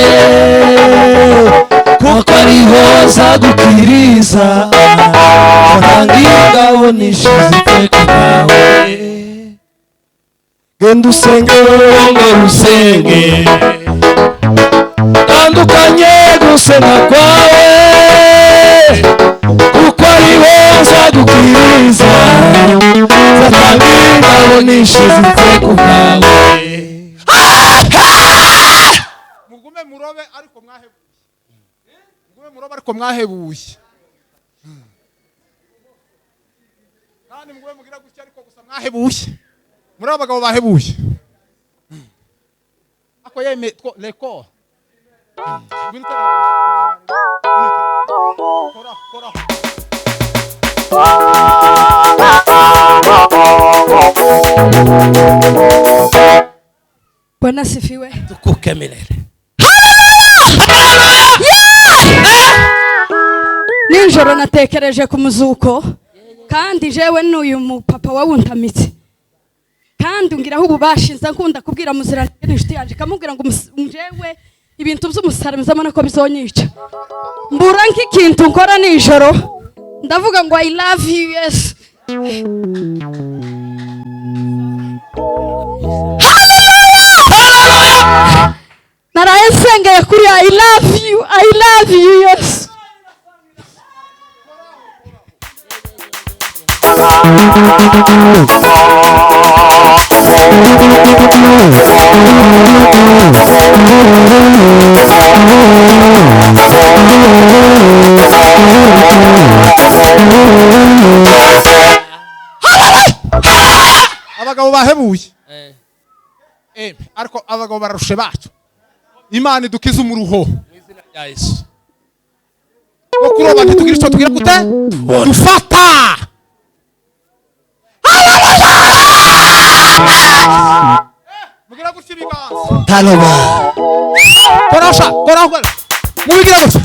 kuko ariho zagukiriza ntangira nishize iteka nawe. Genda usenge wongera usenge tandukanye gusenga kwawe kuko ariho zagukiriza ntangira nishize iteka nawe. Mugume murobe ariko mwahebuye. Mugume murobe ariko mwahebuye. Kandi mugume mugira gutya ariko gusa mwahebuye. Muri abagabo bahebuye. Ako yeme two leko. Kora kora. Bwana asifiwe. Tukuke milele. Nijoro natekereje ku muzuko kandi jewe n'uyu mupapa wawuntamitse kandi ngiraho ububasha nza nkunda kubwira muzirantenge n'inshuti yanjye kamubwira ngo jewe ibintu by'umusaraba nzabona ko bizonyica mbura nk'ikintu nkora nijoro ndavuga ngo I love you yes. Naraye nsengeye kuri I love you, I love you yes. Abagabo bahebuye. Ariko abagabo bararushe bacu. Imana idukize umuruho. Mwizina rya Yesu. Wo kuroba ntitugira ico tugira gute? Dufata. Mugira gutya ibiganza. Taloba. Korosha, koraho. Mubigira gutya.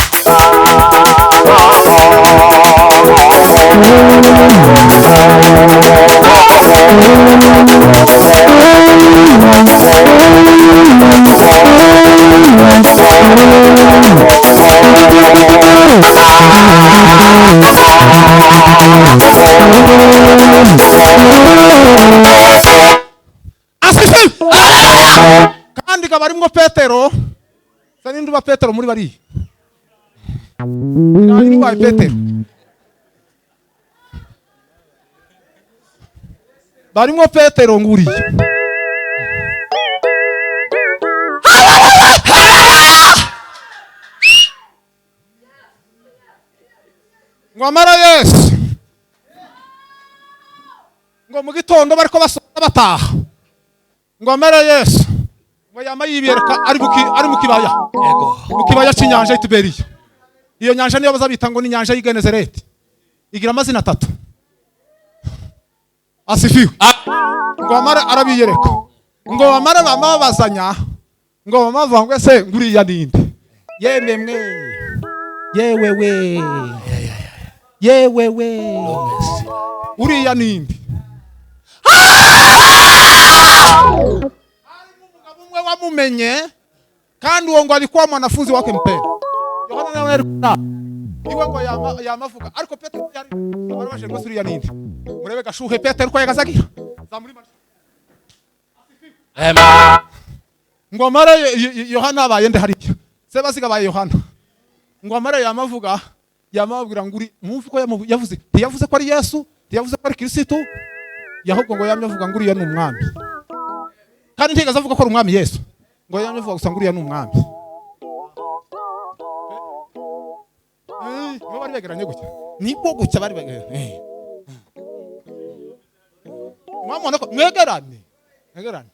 Kandi kabarimwo Petero. Sani nduba Petero muri bari. Nani nduba Petero. Barimwo Petero nguri. Ngo amara Yesu. Ngo mu gitondo bariko basohoka bataha. Ngo amara Yesu. Ngo yama yibereka ari mu kibaya. Yego. Mu kibaya cy'inyanja y'Tiberiya. Iyo nyanja niyo bazabita ngo ni nyanja y'Igenezareti. Igira amazina atatu. Asifiwe. Ngo amara arabiyereka. Ngo amara bamabazanya. Ngo bamavuga ngo ese nguriya ninde? Yemwe mwe. Yewe we. Yewe we. Uriya ninde? Umwe wamumenye kandi uwo ngo alikuwa mwanafunzi wake mpendwa. Yohana nawe yari kuna. Iwe ngo yamavuga ariko Petero yari barabashe ngo uriya ninde? Murebe gashuhe Petero ko yagazagira. Zamuri. Amen. Ngo amara Yohana abaye nde hariya. Sebasiga abaye Yohana. Ngo amara yamavuga yamabwira ngo uri mwumva ko yavuze ntiyavuze ko ari Yesu, ntiyavuze ko ari Kristo, yahubwo ngo yamye avuga ngo uriya ni umwami. Kandi ntigaza avuga ko ari umwami Yesu. Ngo yamye avuga gusa ngo uriya ni umwami. Nibo bari begeranye gutya. Nibwo gutya bari begeranye. Mwamubona ko mwegerane. Mwegerane.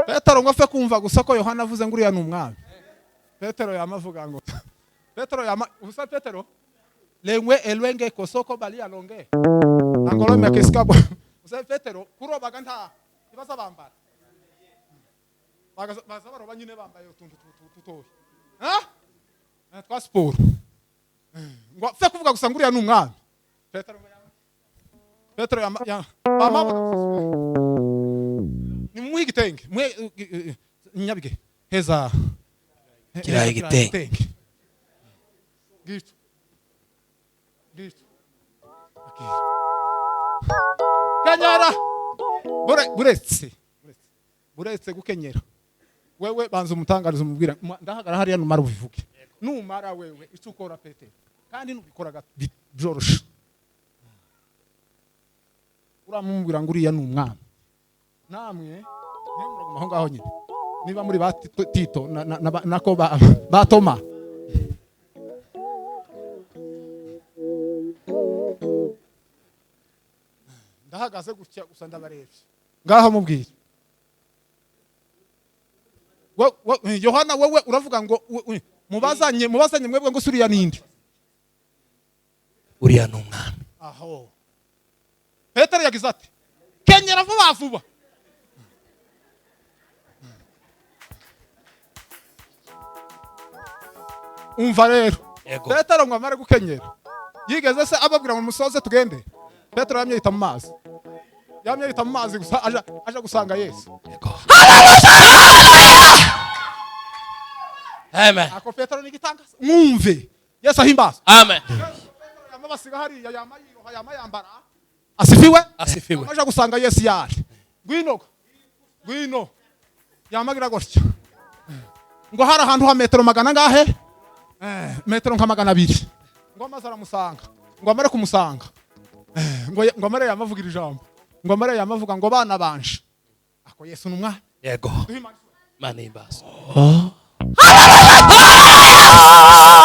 Petero ngo afe kumva gusa ko Yohana avuze ngo uriya ni umwami. Petero yamavuga ngo Petero yama usa Petero lengwe elwenge kosoko bali alonge angolo mekiskabo usa Petero kurobaga nta ibaza bambara baza baroba nyine bambaye utuntu tutoya ha twa sport ngo afe kuvuga gusa ngo uriya ni umwami. Petero Petero yama mama ni muhe igitenge muhe nyabige heza kiraye igitenge gito gito kenyera buretse buretse gukenyera wewe banza umutangariza umubwira ndahagara hariya numara ubivuge numara wewe icyo ukora Petero kandi nubikora byoroshe uramubwira ngo uriya ni umwami namwe muraguma aho ngaho nyine niba muri ba Tito nako ba Toma ndahagaze gutya gusa ndabarebye ngaho mubwira Yohana wewe uravuga ngo mubazanye mwebwe ngo suriya ninde uriya ni umwami. Aho Petero yagize ati kenyera vuba vuba. Umva rero Petero ngo amare gukenyera yigeze se ababwira ngo musoze tugende. Petero yamye yita mu mazi gusa aja gusanga Yesu. Amen. Ako Petero nigitangaza mwumve Yesu ahimbaza. Amen. Yamabasiga hariya yamayiroha yamayambara asifiwe asifiwe aja gusanga Yesu yari ngwino ngwino yamagira gutya ngo hari ahantu ha metero magana ngahe metero nka 200 ngo amaze aramusanga ngo amare kumusanga ngo amare yamavugira ijambo ngo amare yamavuga ngo bana banje ako Yesu numwa yego Imana imbazo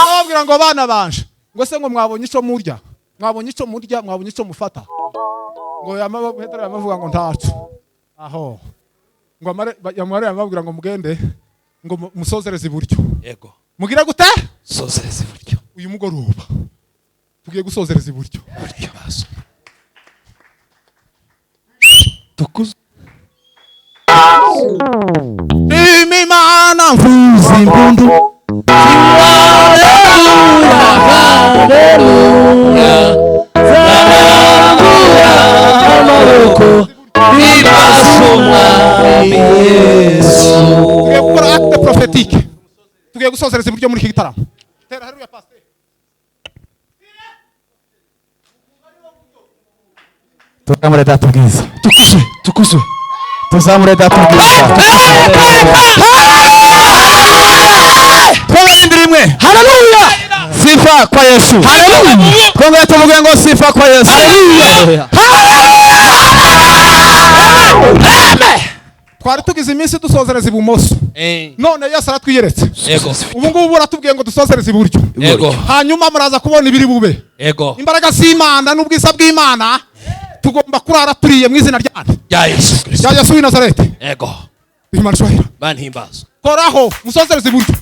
ababwira ngo bana banje ngo se ngo mwabonye ico murya mwabonye ico murya mwabonye ico mufata ngo Petero yamavuga ngo ntacu aho ngo amare yamabwira ngo mugende ngo musozereze iburyo yego mugira gute sozereze iburyo uyu mugoroba tugiye gusozereza iburyo tukuze Imana mvuze impundu Haleluya zarambura amaboko ibasumwa Yesu. Tugiye gukora acte prophétique tugiye gusozereza iburyo muri iki gitaramo. Tera haleluya pasteur. Tuzamure data bwiza tukuzwe tukuzwe tuzamure data bwiza twongere rimwe haleluya sifa kwa Yesu haleluya twongere tuvuge ngo sifa kwa Yesu haleluya. Amen. Twari tugize iminsi dusozereza ibumoso none Yesu aratwiyeretse yego ubu ngubu uratubwiye ngo dusozereze iburyo yego hanyuma muraza kubona ibiri bube yego imbaraga z'Imana n'ubwiza bw'Imana tugomba kurara turiye mu izina rya Yesu Kristo rya Yesu w'i Nazareti yego Imana ishobora banhimbazo koraho musozereze iburyo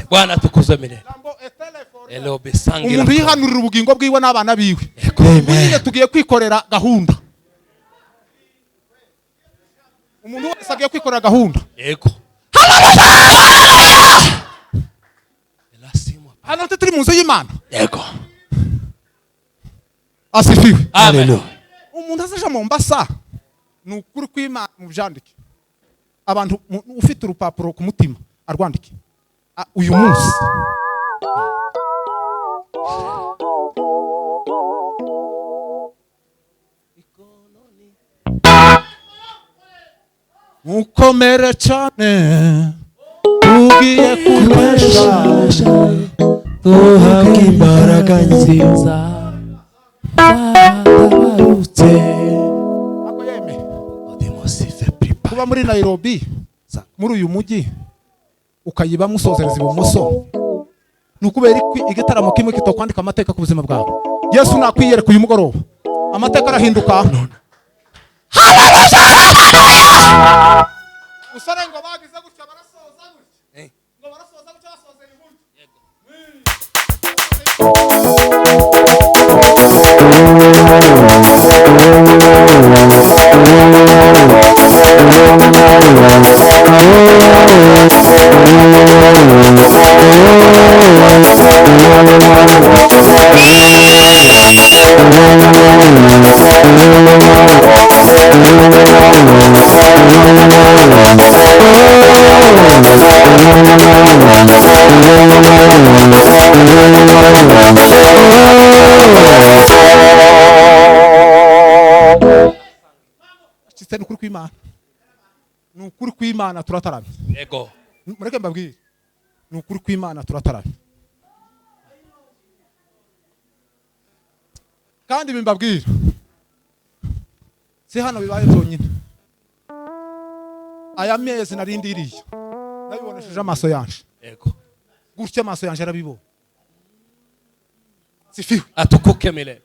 Bwana tukuzwe milele. Umuntu yihanurira ubugingo bwiwe n'abana biwe. Amen. Tugiye kwikorera gahunda. Umuntu wese agiye kwikorera gahunda. Yego. Hano turi mu nzu y'Imana. Yego. Asifiwe. Amen. Umuntu azaja Mombasa Ni ukuri kw'Imana, mubyandike. Abantu ufite urupapuro ku mutima arwandike. Uyu munsi mukomere cyane, tugiye kunesha, duhabwa imbaraga nziza zatabarutse. Ako yeme kuba muri Nairobi, muri uyu mujyi, ukayibamo usozereza ibumoso, ni ukubera igitaramo kimwe kitokwandika amateka ku buzima bwawe. Yesu nakwiyereka uyu mugoroba, amateka arahinduka. Usore ngo bagize gutya barasoza gutya, ngo barasoza gutya basozera iburyo. Ni ukuri kw'Imana, ni ukuri kw'Imana turataramye. Yego. Mureke mbabwire, ni ukuri kw'Imana turataramye. Kandi ibi mbabwira si hano bibaye byonyine. Aya mezi narindiriye nabibonesheje amaso yanje. Yego. Gutya amaso yanje arabibona. Sifiwe. Atukuke milele.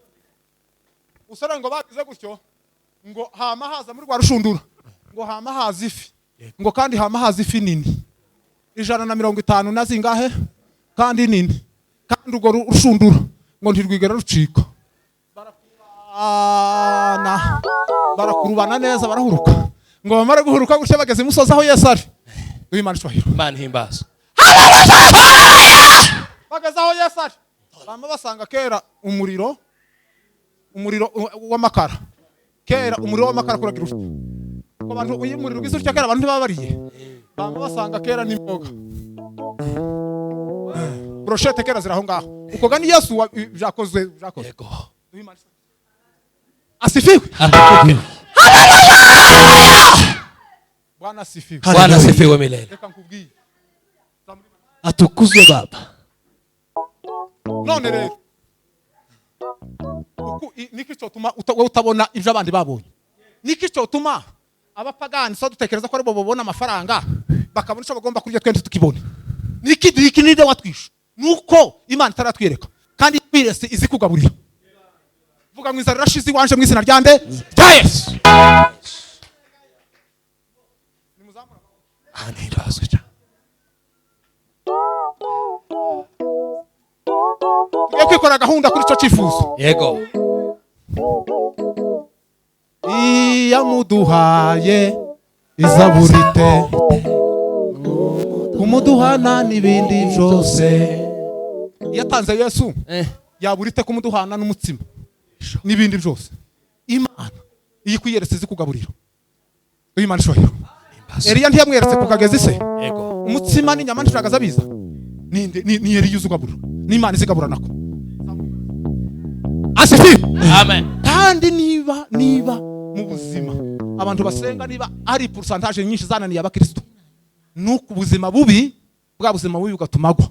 Usara ngo bagize gutyo, ngo hama haza muri rwa rushundura, ngo hama haza ifi, ngo kandi hama haza ifi nini 150 na zingahe, kandi nini, kandi urwo rushundura ngo ntirwigera rucika. Barakurubana neza, barahuruka, ngo bamara guhuruka gutya bageze imusozi aho Yesu ari. Imana ishwahiro. Imana himbazwe. Bageze aho Yesu ari, bama basanga kera umuriro w'amakara. Kera umuriro w'amakara kuragira utya. Ko abantu uyu muriro ugize utya kera abantu ntibabariye. Bama basanga kera n'imboga. Brochette kera ziraho ngaho. Uko gani Yesu byakozwe. Yego. Asifiwe. Bwana asifiwe. Bwana asifiwe milele. Reka nkubwiye. Atukuzwe Baba. None rero niki cyotuma utabona ibyo abandi babonye? Niki cyotuma abapagani so dutekereza ko ari bo babona amafaranga bakabona icyo bagomba kurya twende tukibone? Niki niki ninde watwishe? Nuko Imana itaratwereka, kandi twirese izi kugaburira. Vuga ngo inzara irashize iwanje mu izina rya nde? Rya Yesu. Nimuzamura. Anirazwe cyane. Tugiye kwikora gahunda kuri icyo cyifuzo. Yego. Iyamuduhaye izaburite kumuduhana n'ibindi byose. Yatanze Yesu yaburite kumuduhana n'umutsima n'ibindi byose. Imana iyi kwiyeretse zikugaburira. Imana ishohero. Eliya ntiyamweretse kukageza se. Yego. Umutsima n'inyama ntishagaza biza. Ninde ni Eliya uzugabura. N'Imana izigabura nako. Asifiwe. Amen. Kandi niba mu buzima abantu basenga, niba ari pourcentage nyinshi zananiye abakristo, nuko ubuzima bubi bwa buzima bubi bugatuma agwa,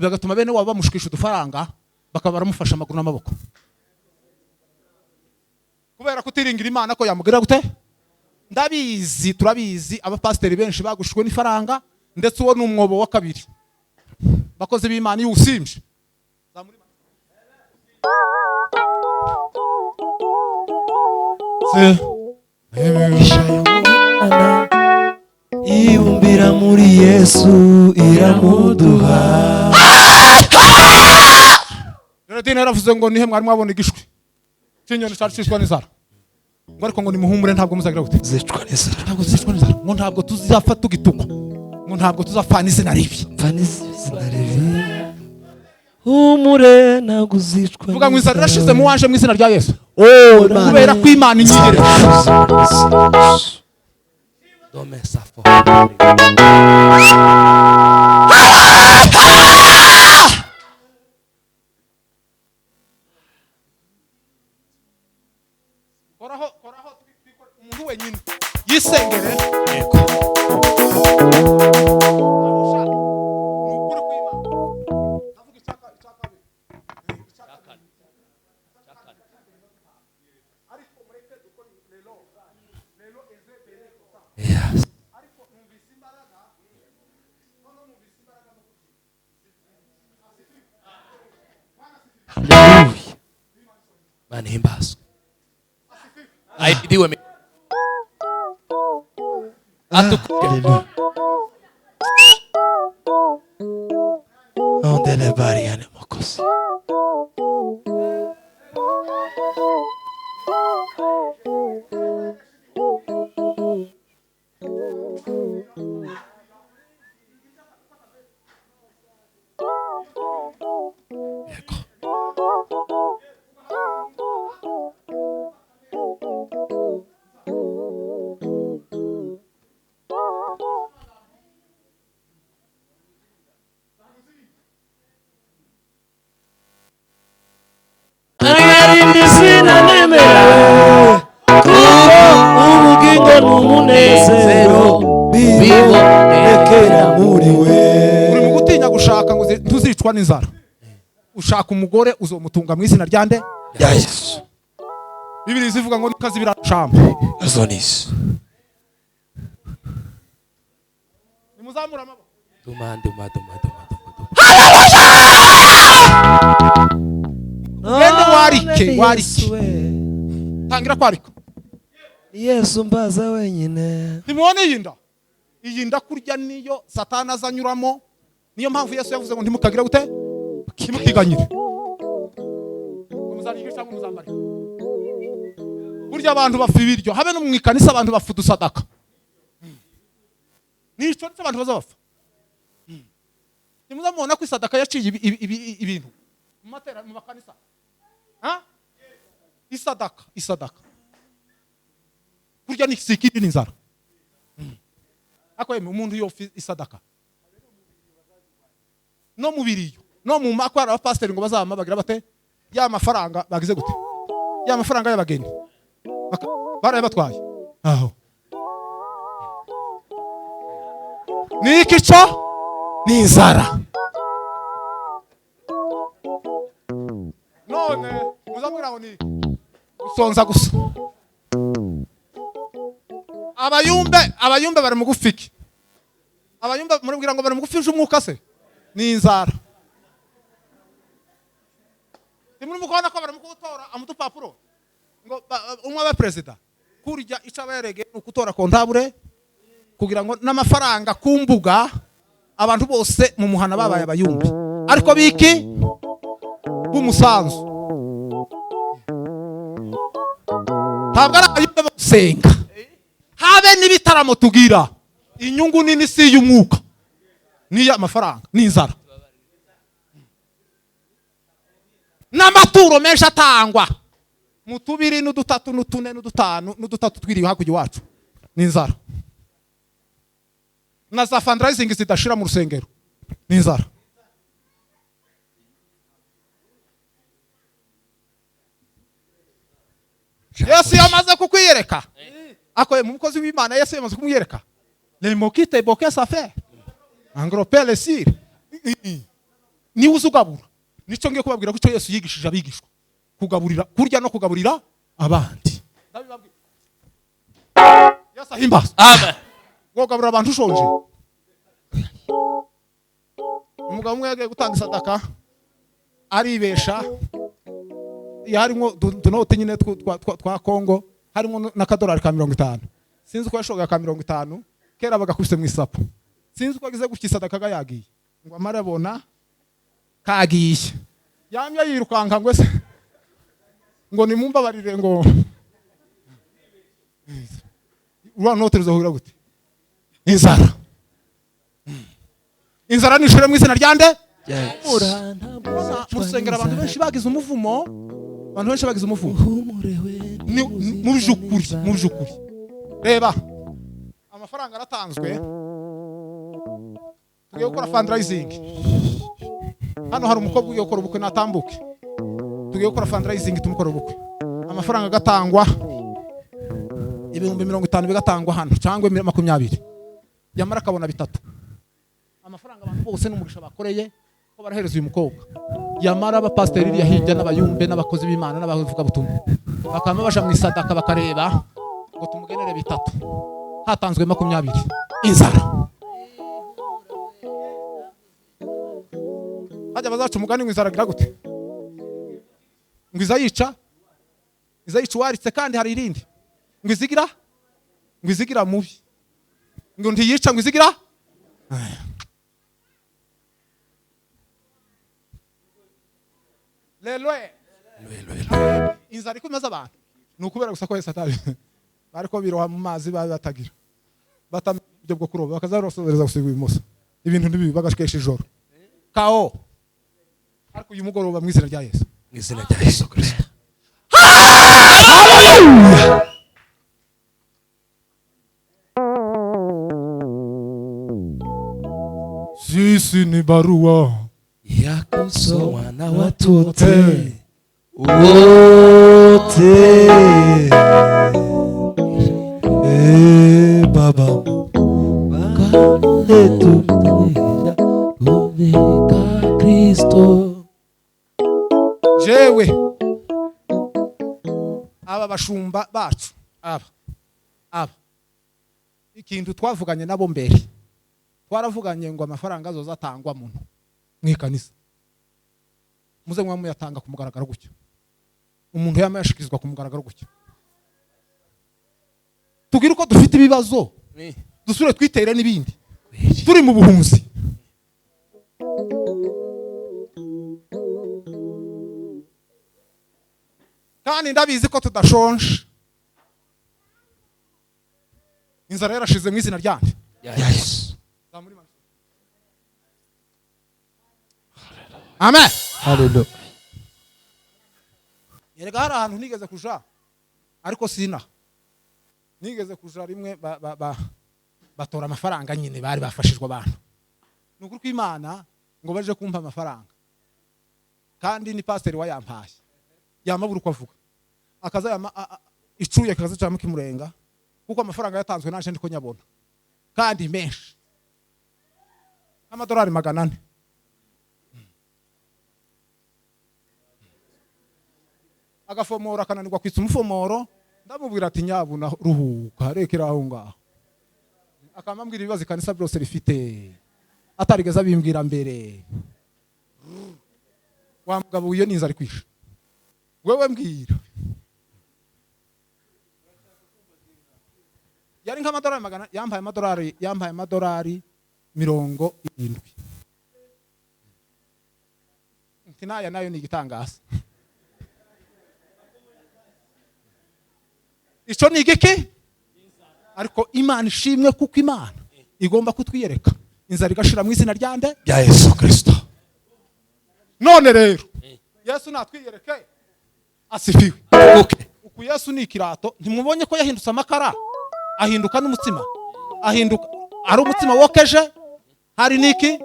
bigatuma bene wabo bamushikisha udufaranga bakaba baramufasha amaguru n'amaboko, kubera kutiringira Imana ko yamugira gute. Ndabizi, turabizi, abapasiteri benshi bagushwe n'ifaranga, ndetse uwo ni umwobo wa kabiri. Bakozi b'Imana iyo usimje ibumbira muri Yesu iramuduha. Gerardine yaravuze ngo nihe mwari mwabona igishwi cy'inyoni cyaricishwa n'inzara, ngo ariko ngo nimuhumure ntabwo muzagira gute, zicwa n'inzara, ntabwo tuzicwa n'inzara, ngo ntabwo tuzapfa tugitukwa, ngo ntabwo tuzapfa n'izina ribi. Humure ntabwo uzicwa. Vuga ngo inzara irashize mu wanje mu izina rya Yesu. Oh, Imana. Kubera ko Imana inyiyereje. Koraho koraho umuntu wenyine yisengere. Yego. Yes. Hallelujah. Imana ihimbazwe. Ahidiwe atukuzwe. Hallelujah. Ondele bariane mokosi. Yego. Ararindi izina nemera kuko ubugingo n'umunezero Bibonekera muri we. Uri mu gutinya gushaka ngo ntuzicwa n'inzara. Ushaka umugore uzomutunga mu izina rya nde? Ya Yesu. Bibiliya izivuga ngo ntukazibira shamba. Azonis. Nimuzamura amaboko. Duma duma duma duma duma duma. Ugende warike warike. Tangira kwarika. Yesu mbaza wenyine. Ntimubone iyi nda. Iyi nda kurya niyo Satani azanyuramo. Niyo mpamvu Yesu yavuze ngo ntimukagire gute? Ntimukiganyire. Ngo muzarye cyangwa muzambare. Burya abantu bapfa ibiryo, habe no mu ikanisa abantu bapfa udusadaka. Nico nicyo abantu bazabapfa. Ntimuzamubona ko isadaka yaciye ibintu mu matera mu makanisa. Ha? Isadaka, isadaka. Kurya ni sikindi n'inzara. Ako umuntu yo isadaka. No mu biriyo, no mu makwara abapasiteri ngo bazama bagira bate? Ya mafaranga bagize gute? Ya mafaranga y'abageni. Barayabatwaye. Aho. Niki cyo? Ni inzara. None muzamubwira ngo ni gusonza gusa. Abayumbe bari mu gufiki. Abayumbe murabwira ngo bari mu gufisha umwuka se? Ni inzara. Nimuri mukona ko bari mu kutora amudupapuro ngo umwe aba president kurya icaberege ukutora kontabure kugira ngo n'amafaranga kumbuga abantu bose mu muhana babaye abayumbi ariko biki b'umusanzu ntabwo ari abayumbe basenga habe n'ibitaramo tugira inyungu nini si y'umwuka ni y'amafaranga ni inzara n'amaturo menshi atangwa mu tubiri n'udutatu n'utune n'udutanu n'udutatu twiriwe hakurya iwacu ni inzara na za fundraising zidashira mu rusengero ni inzara. Yesu yamaze kukwiyereka akoye mu mukozi w'Imana. Yesu yamaze kumwiyereka le mokite boke sa faire engropé le sir ni uzugabura. Nico ngiye kubabwira ko icyo Yesu yigishije abigishwa kugaburira, kurya no kugaburira abandi. Ndabibabwira Yesu ahimbazwe. Amen. Wogaburira abantu ushonje. Umugabo umwe yagiye gutanga isadaka aribesha, harimo utunote nyine twa Kongo, harimo n'akadolari ka 50. Sinzi uko yashogaga ka 50 kera bagakubise mu isapo. Sinzi uko agize gutya isadaka yagiye ngo amarabona kagiye yamye yirukanka ngo se ngo nimumbabarire ngo ura note ruzohura gute? Inzara. Inzara nishire mu izina rya nde? Mu rusengero abantu benshi bagize umuvumo Abantu benshi bagize umuvumo. Mu by'ukuri reba amafaranga aratanzwe, tugiye gukora fundraising. Hano hari umukobwa ugiye gukora ubukwe, natambuke. Tugiye gukora fundraising, tumukora ubukwe. Amafaranga agatangwa 50,000 bigatangwa hano cyangwa 20, yamara akabona 3. Amafaranga abantu bose n'umugisha bakoreye ko barahereza uyu mukobwa, yamara abapasiteri iriya hirya n'abayumbe n'abakozi b'Imana n'abavuga butumwa bakaba baja mu isadaka bakareba ngo tumugenere 3, hatanzwe 20. Inzara hajya bazaca umugani ngo inzara gira gute, ngo izayica uwaritse, kandi hari irindi ngo izigira mubi, ngo ntiyica ngo izigira. Lelo inzara ikomeza abantu ni ukubera gusa ko Yesu atari bariko biroha mu mazi batagira batamenya uburyo bwo kuroba, bakazarosoreza gusiga ibumoso ibintu n'ibi bagashikesha ijoro kao. Ariko uyu mugoroba mu izina rya Yesu, mu izina rya Yesu Kristo, haleluya. Sisi ni barua ya kusomwa na watu wote wote. Baba letu kumeka Kristo. Jewe aba bashumba bacu aba ikintu twavuganye nabo mbere, twaravuganye ngo amafaranga azozatangwa muntu mwikanisa muze mwa muyatanga ku mugaragaro gutyo, umuntu yamayashikizwa ku mugaragaro gutyo. Tugira uko dufite ibibazo dusure twitere n'ibindi turi mu buhunzi. Kandi ndabizi ko tudashonje, inzara yarashize mu izina ryande Yesu. Amen. Haleluya. Yerega hari ahantu nigeze kuja ariko sina nigeze kuja rimwe batora amafaranga nyine bari bafashijwe abantu. Nukuri kw'Imana ngo baje kumpa amafaranga, kandi ni pastor wayampaye yamabura uko avuga akaza icuye kaza cyangwa kimurenga, kuko amafaranga yatanzwe naje ndiko nyabona kandi menshi amadolari 400. Agafomora akananirwa kwitsa umufomoro, ndamubwira ati nyabuna ruhuka rekera aho ngaho. Akamambwira ibibazo kanisa byose rifite atarigeze abimbwira mbere. Wa mugabo iyo ninza ari kwisha wewe mbwira yari nk'amadolari 100, yampaye amadolari 70. Nti naya nayo ni igitangaza. Ico ni igiki? Ariko Imana ishimwe kuko Imana igomba kutwiyereka inzara igashira mu izina ryande rya Yesu Kristo. None rero Yesu natwiyereke asifiwe. Uku Yesu ni ikirato, ntimubonye ko yahindutse amakara ahinduka n'umutsima, ahinduka ari umutsima wokeje, hari niki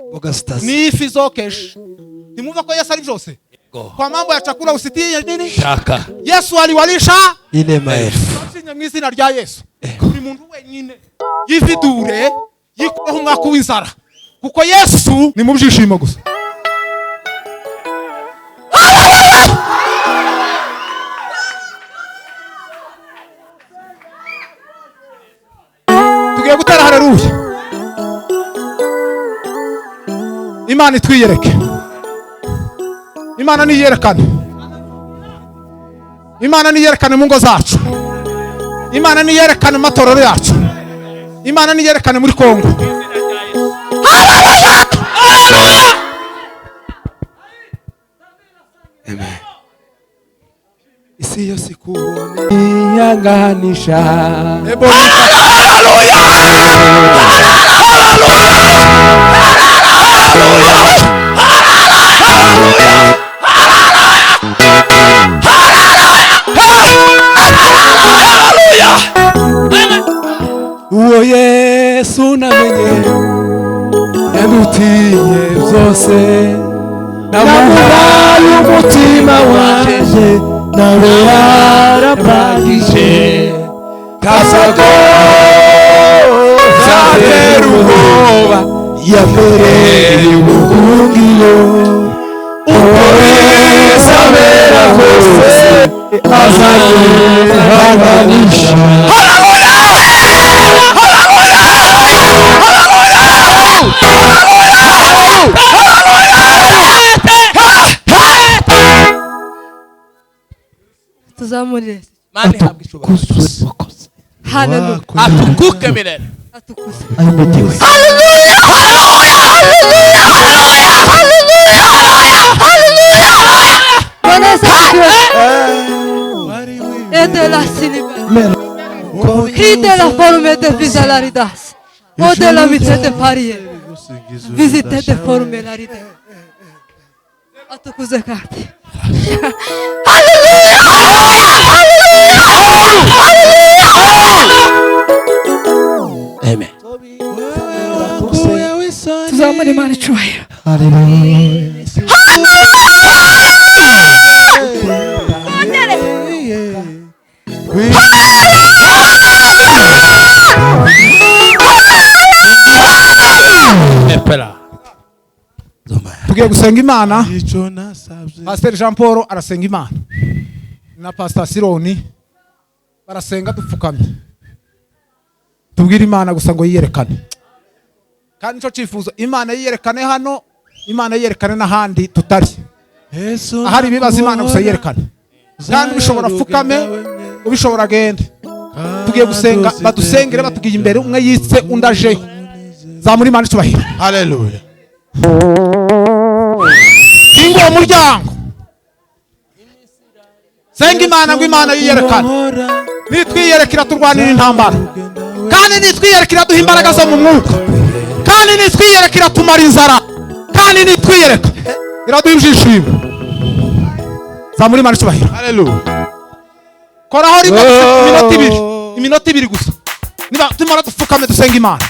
n'ifi zokeje. Ntimwumva ko Yesu ari byose? Kwa mambo ya chakula usitie nini shaka. Yesu aliwalisha ine maelfu mu izina rya Yesu. Buri muntu wenyine yividure yikureho umwaka w'inzara, kuko Yesu ni mu byishimo gusa. Tugiye gutera haleluya. Imana itwiyereke, Imana niyerekane, Imana niyerekane mu ngo zacu, Imana niyerekane mu matorero yacu, Imana niyerekane muri Kongo. Haleluya! Haleluya! Amen. Isi yose kubone iyanganisha. Haleluya! Haleluya! Haleluya! Yesu namenye yandutiye byose, namuhaye umutima wanje nawe yarapagije. Kasago zatera ubwoba yambereye ubuhungiro, uko bizabera kose azanyihanganisha. Tuzamurire. Mani habwa icyubahiro. Haleluya. Atukuke milele. Atukuzwe. Haleluya. Haleluya. Haleluya. Haleluya. Bwana Yesu asifiwe. Et de la silibe. Cri de la forme de visalaridas. O de la visite de Paris. Visite de forme laride. Atukuzwe kandi. Haleluya. Haleluya. Haleluya. Amen. Tuzamure Imana icyubahiro. Haleluya. Tugiye gusenga Imana. Pastor Jean Paul arasenga Imana na Pastor Sironi barasenga dupfukamye, tubwire Imana gusa ngo yiyerekane. Kandi nico cyifuzo, Imana yiyerekane hano, Imana yiyerekane n'ahandi tutari. Ahari ibibazo Imana gusa yiyerekane. Kandi ubishobora pfukame, ubishobora agende. Tugiye gusenga, badusengere batugiye imbere, umwe yitse undi ajeho. Zamura Imana icyubahiro. Haleluya. Kingo uwo muryango. Senga Imana ngo Imana yiyerekane. Nitwiyerekera turwanira intambara. Kandi nitwiyerekera duha imbaraga zo mu mwuka. Kandi nitwiyerekera tumara inzara. Kandi nitwiyereka iraduha ibyishimo. Zamura Imana icyubahiro. Haleluya. Koraho rimwe iminota ibiri. Iminota ibiri gusa. Niba tumara dupfukame dusenga Imana.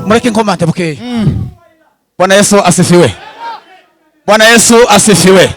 Mureke nkomante bukeya. Bwana Yesu asifiwe. Bwana Yesu asifiwe.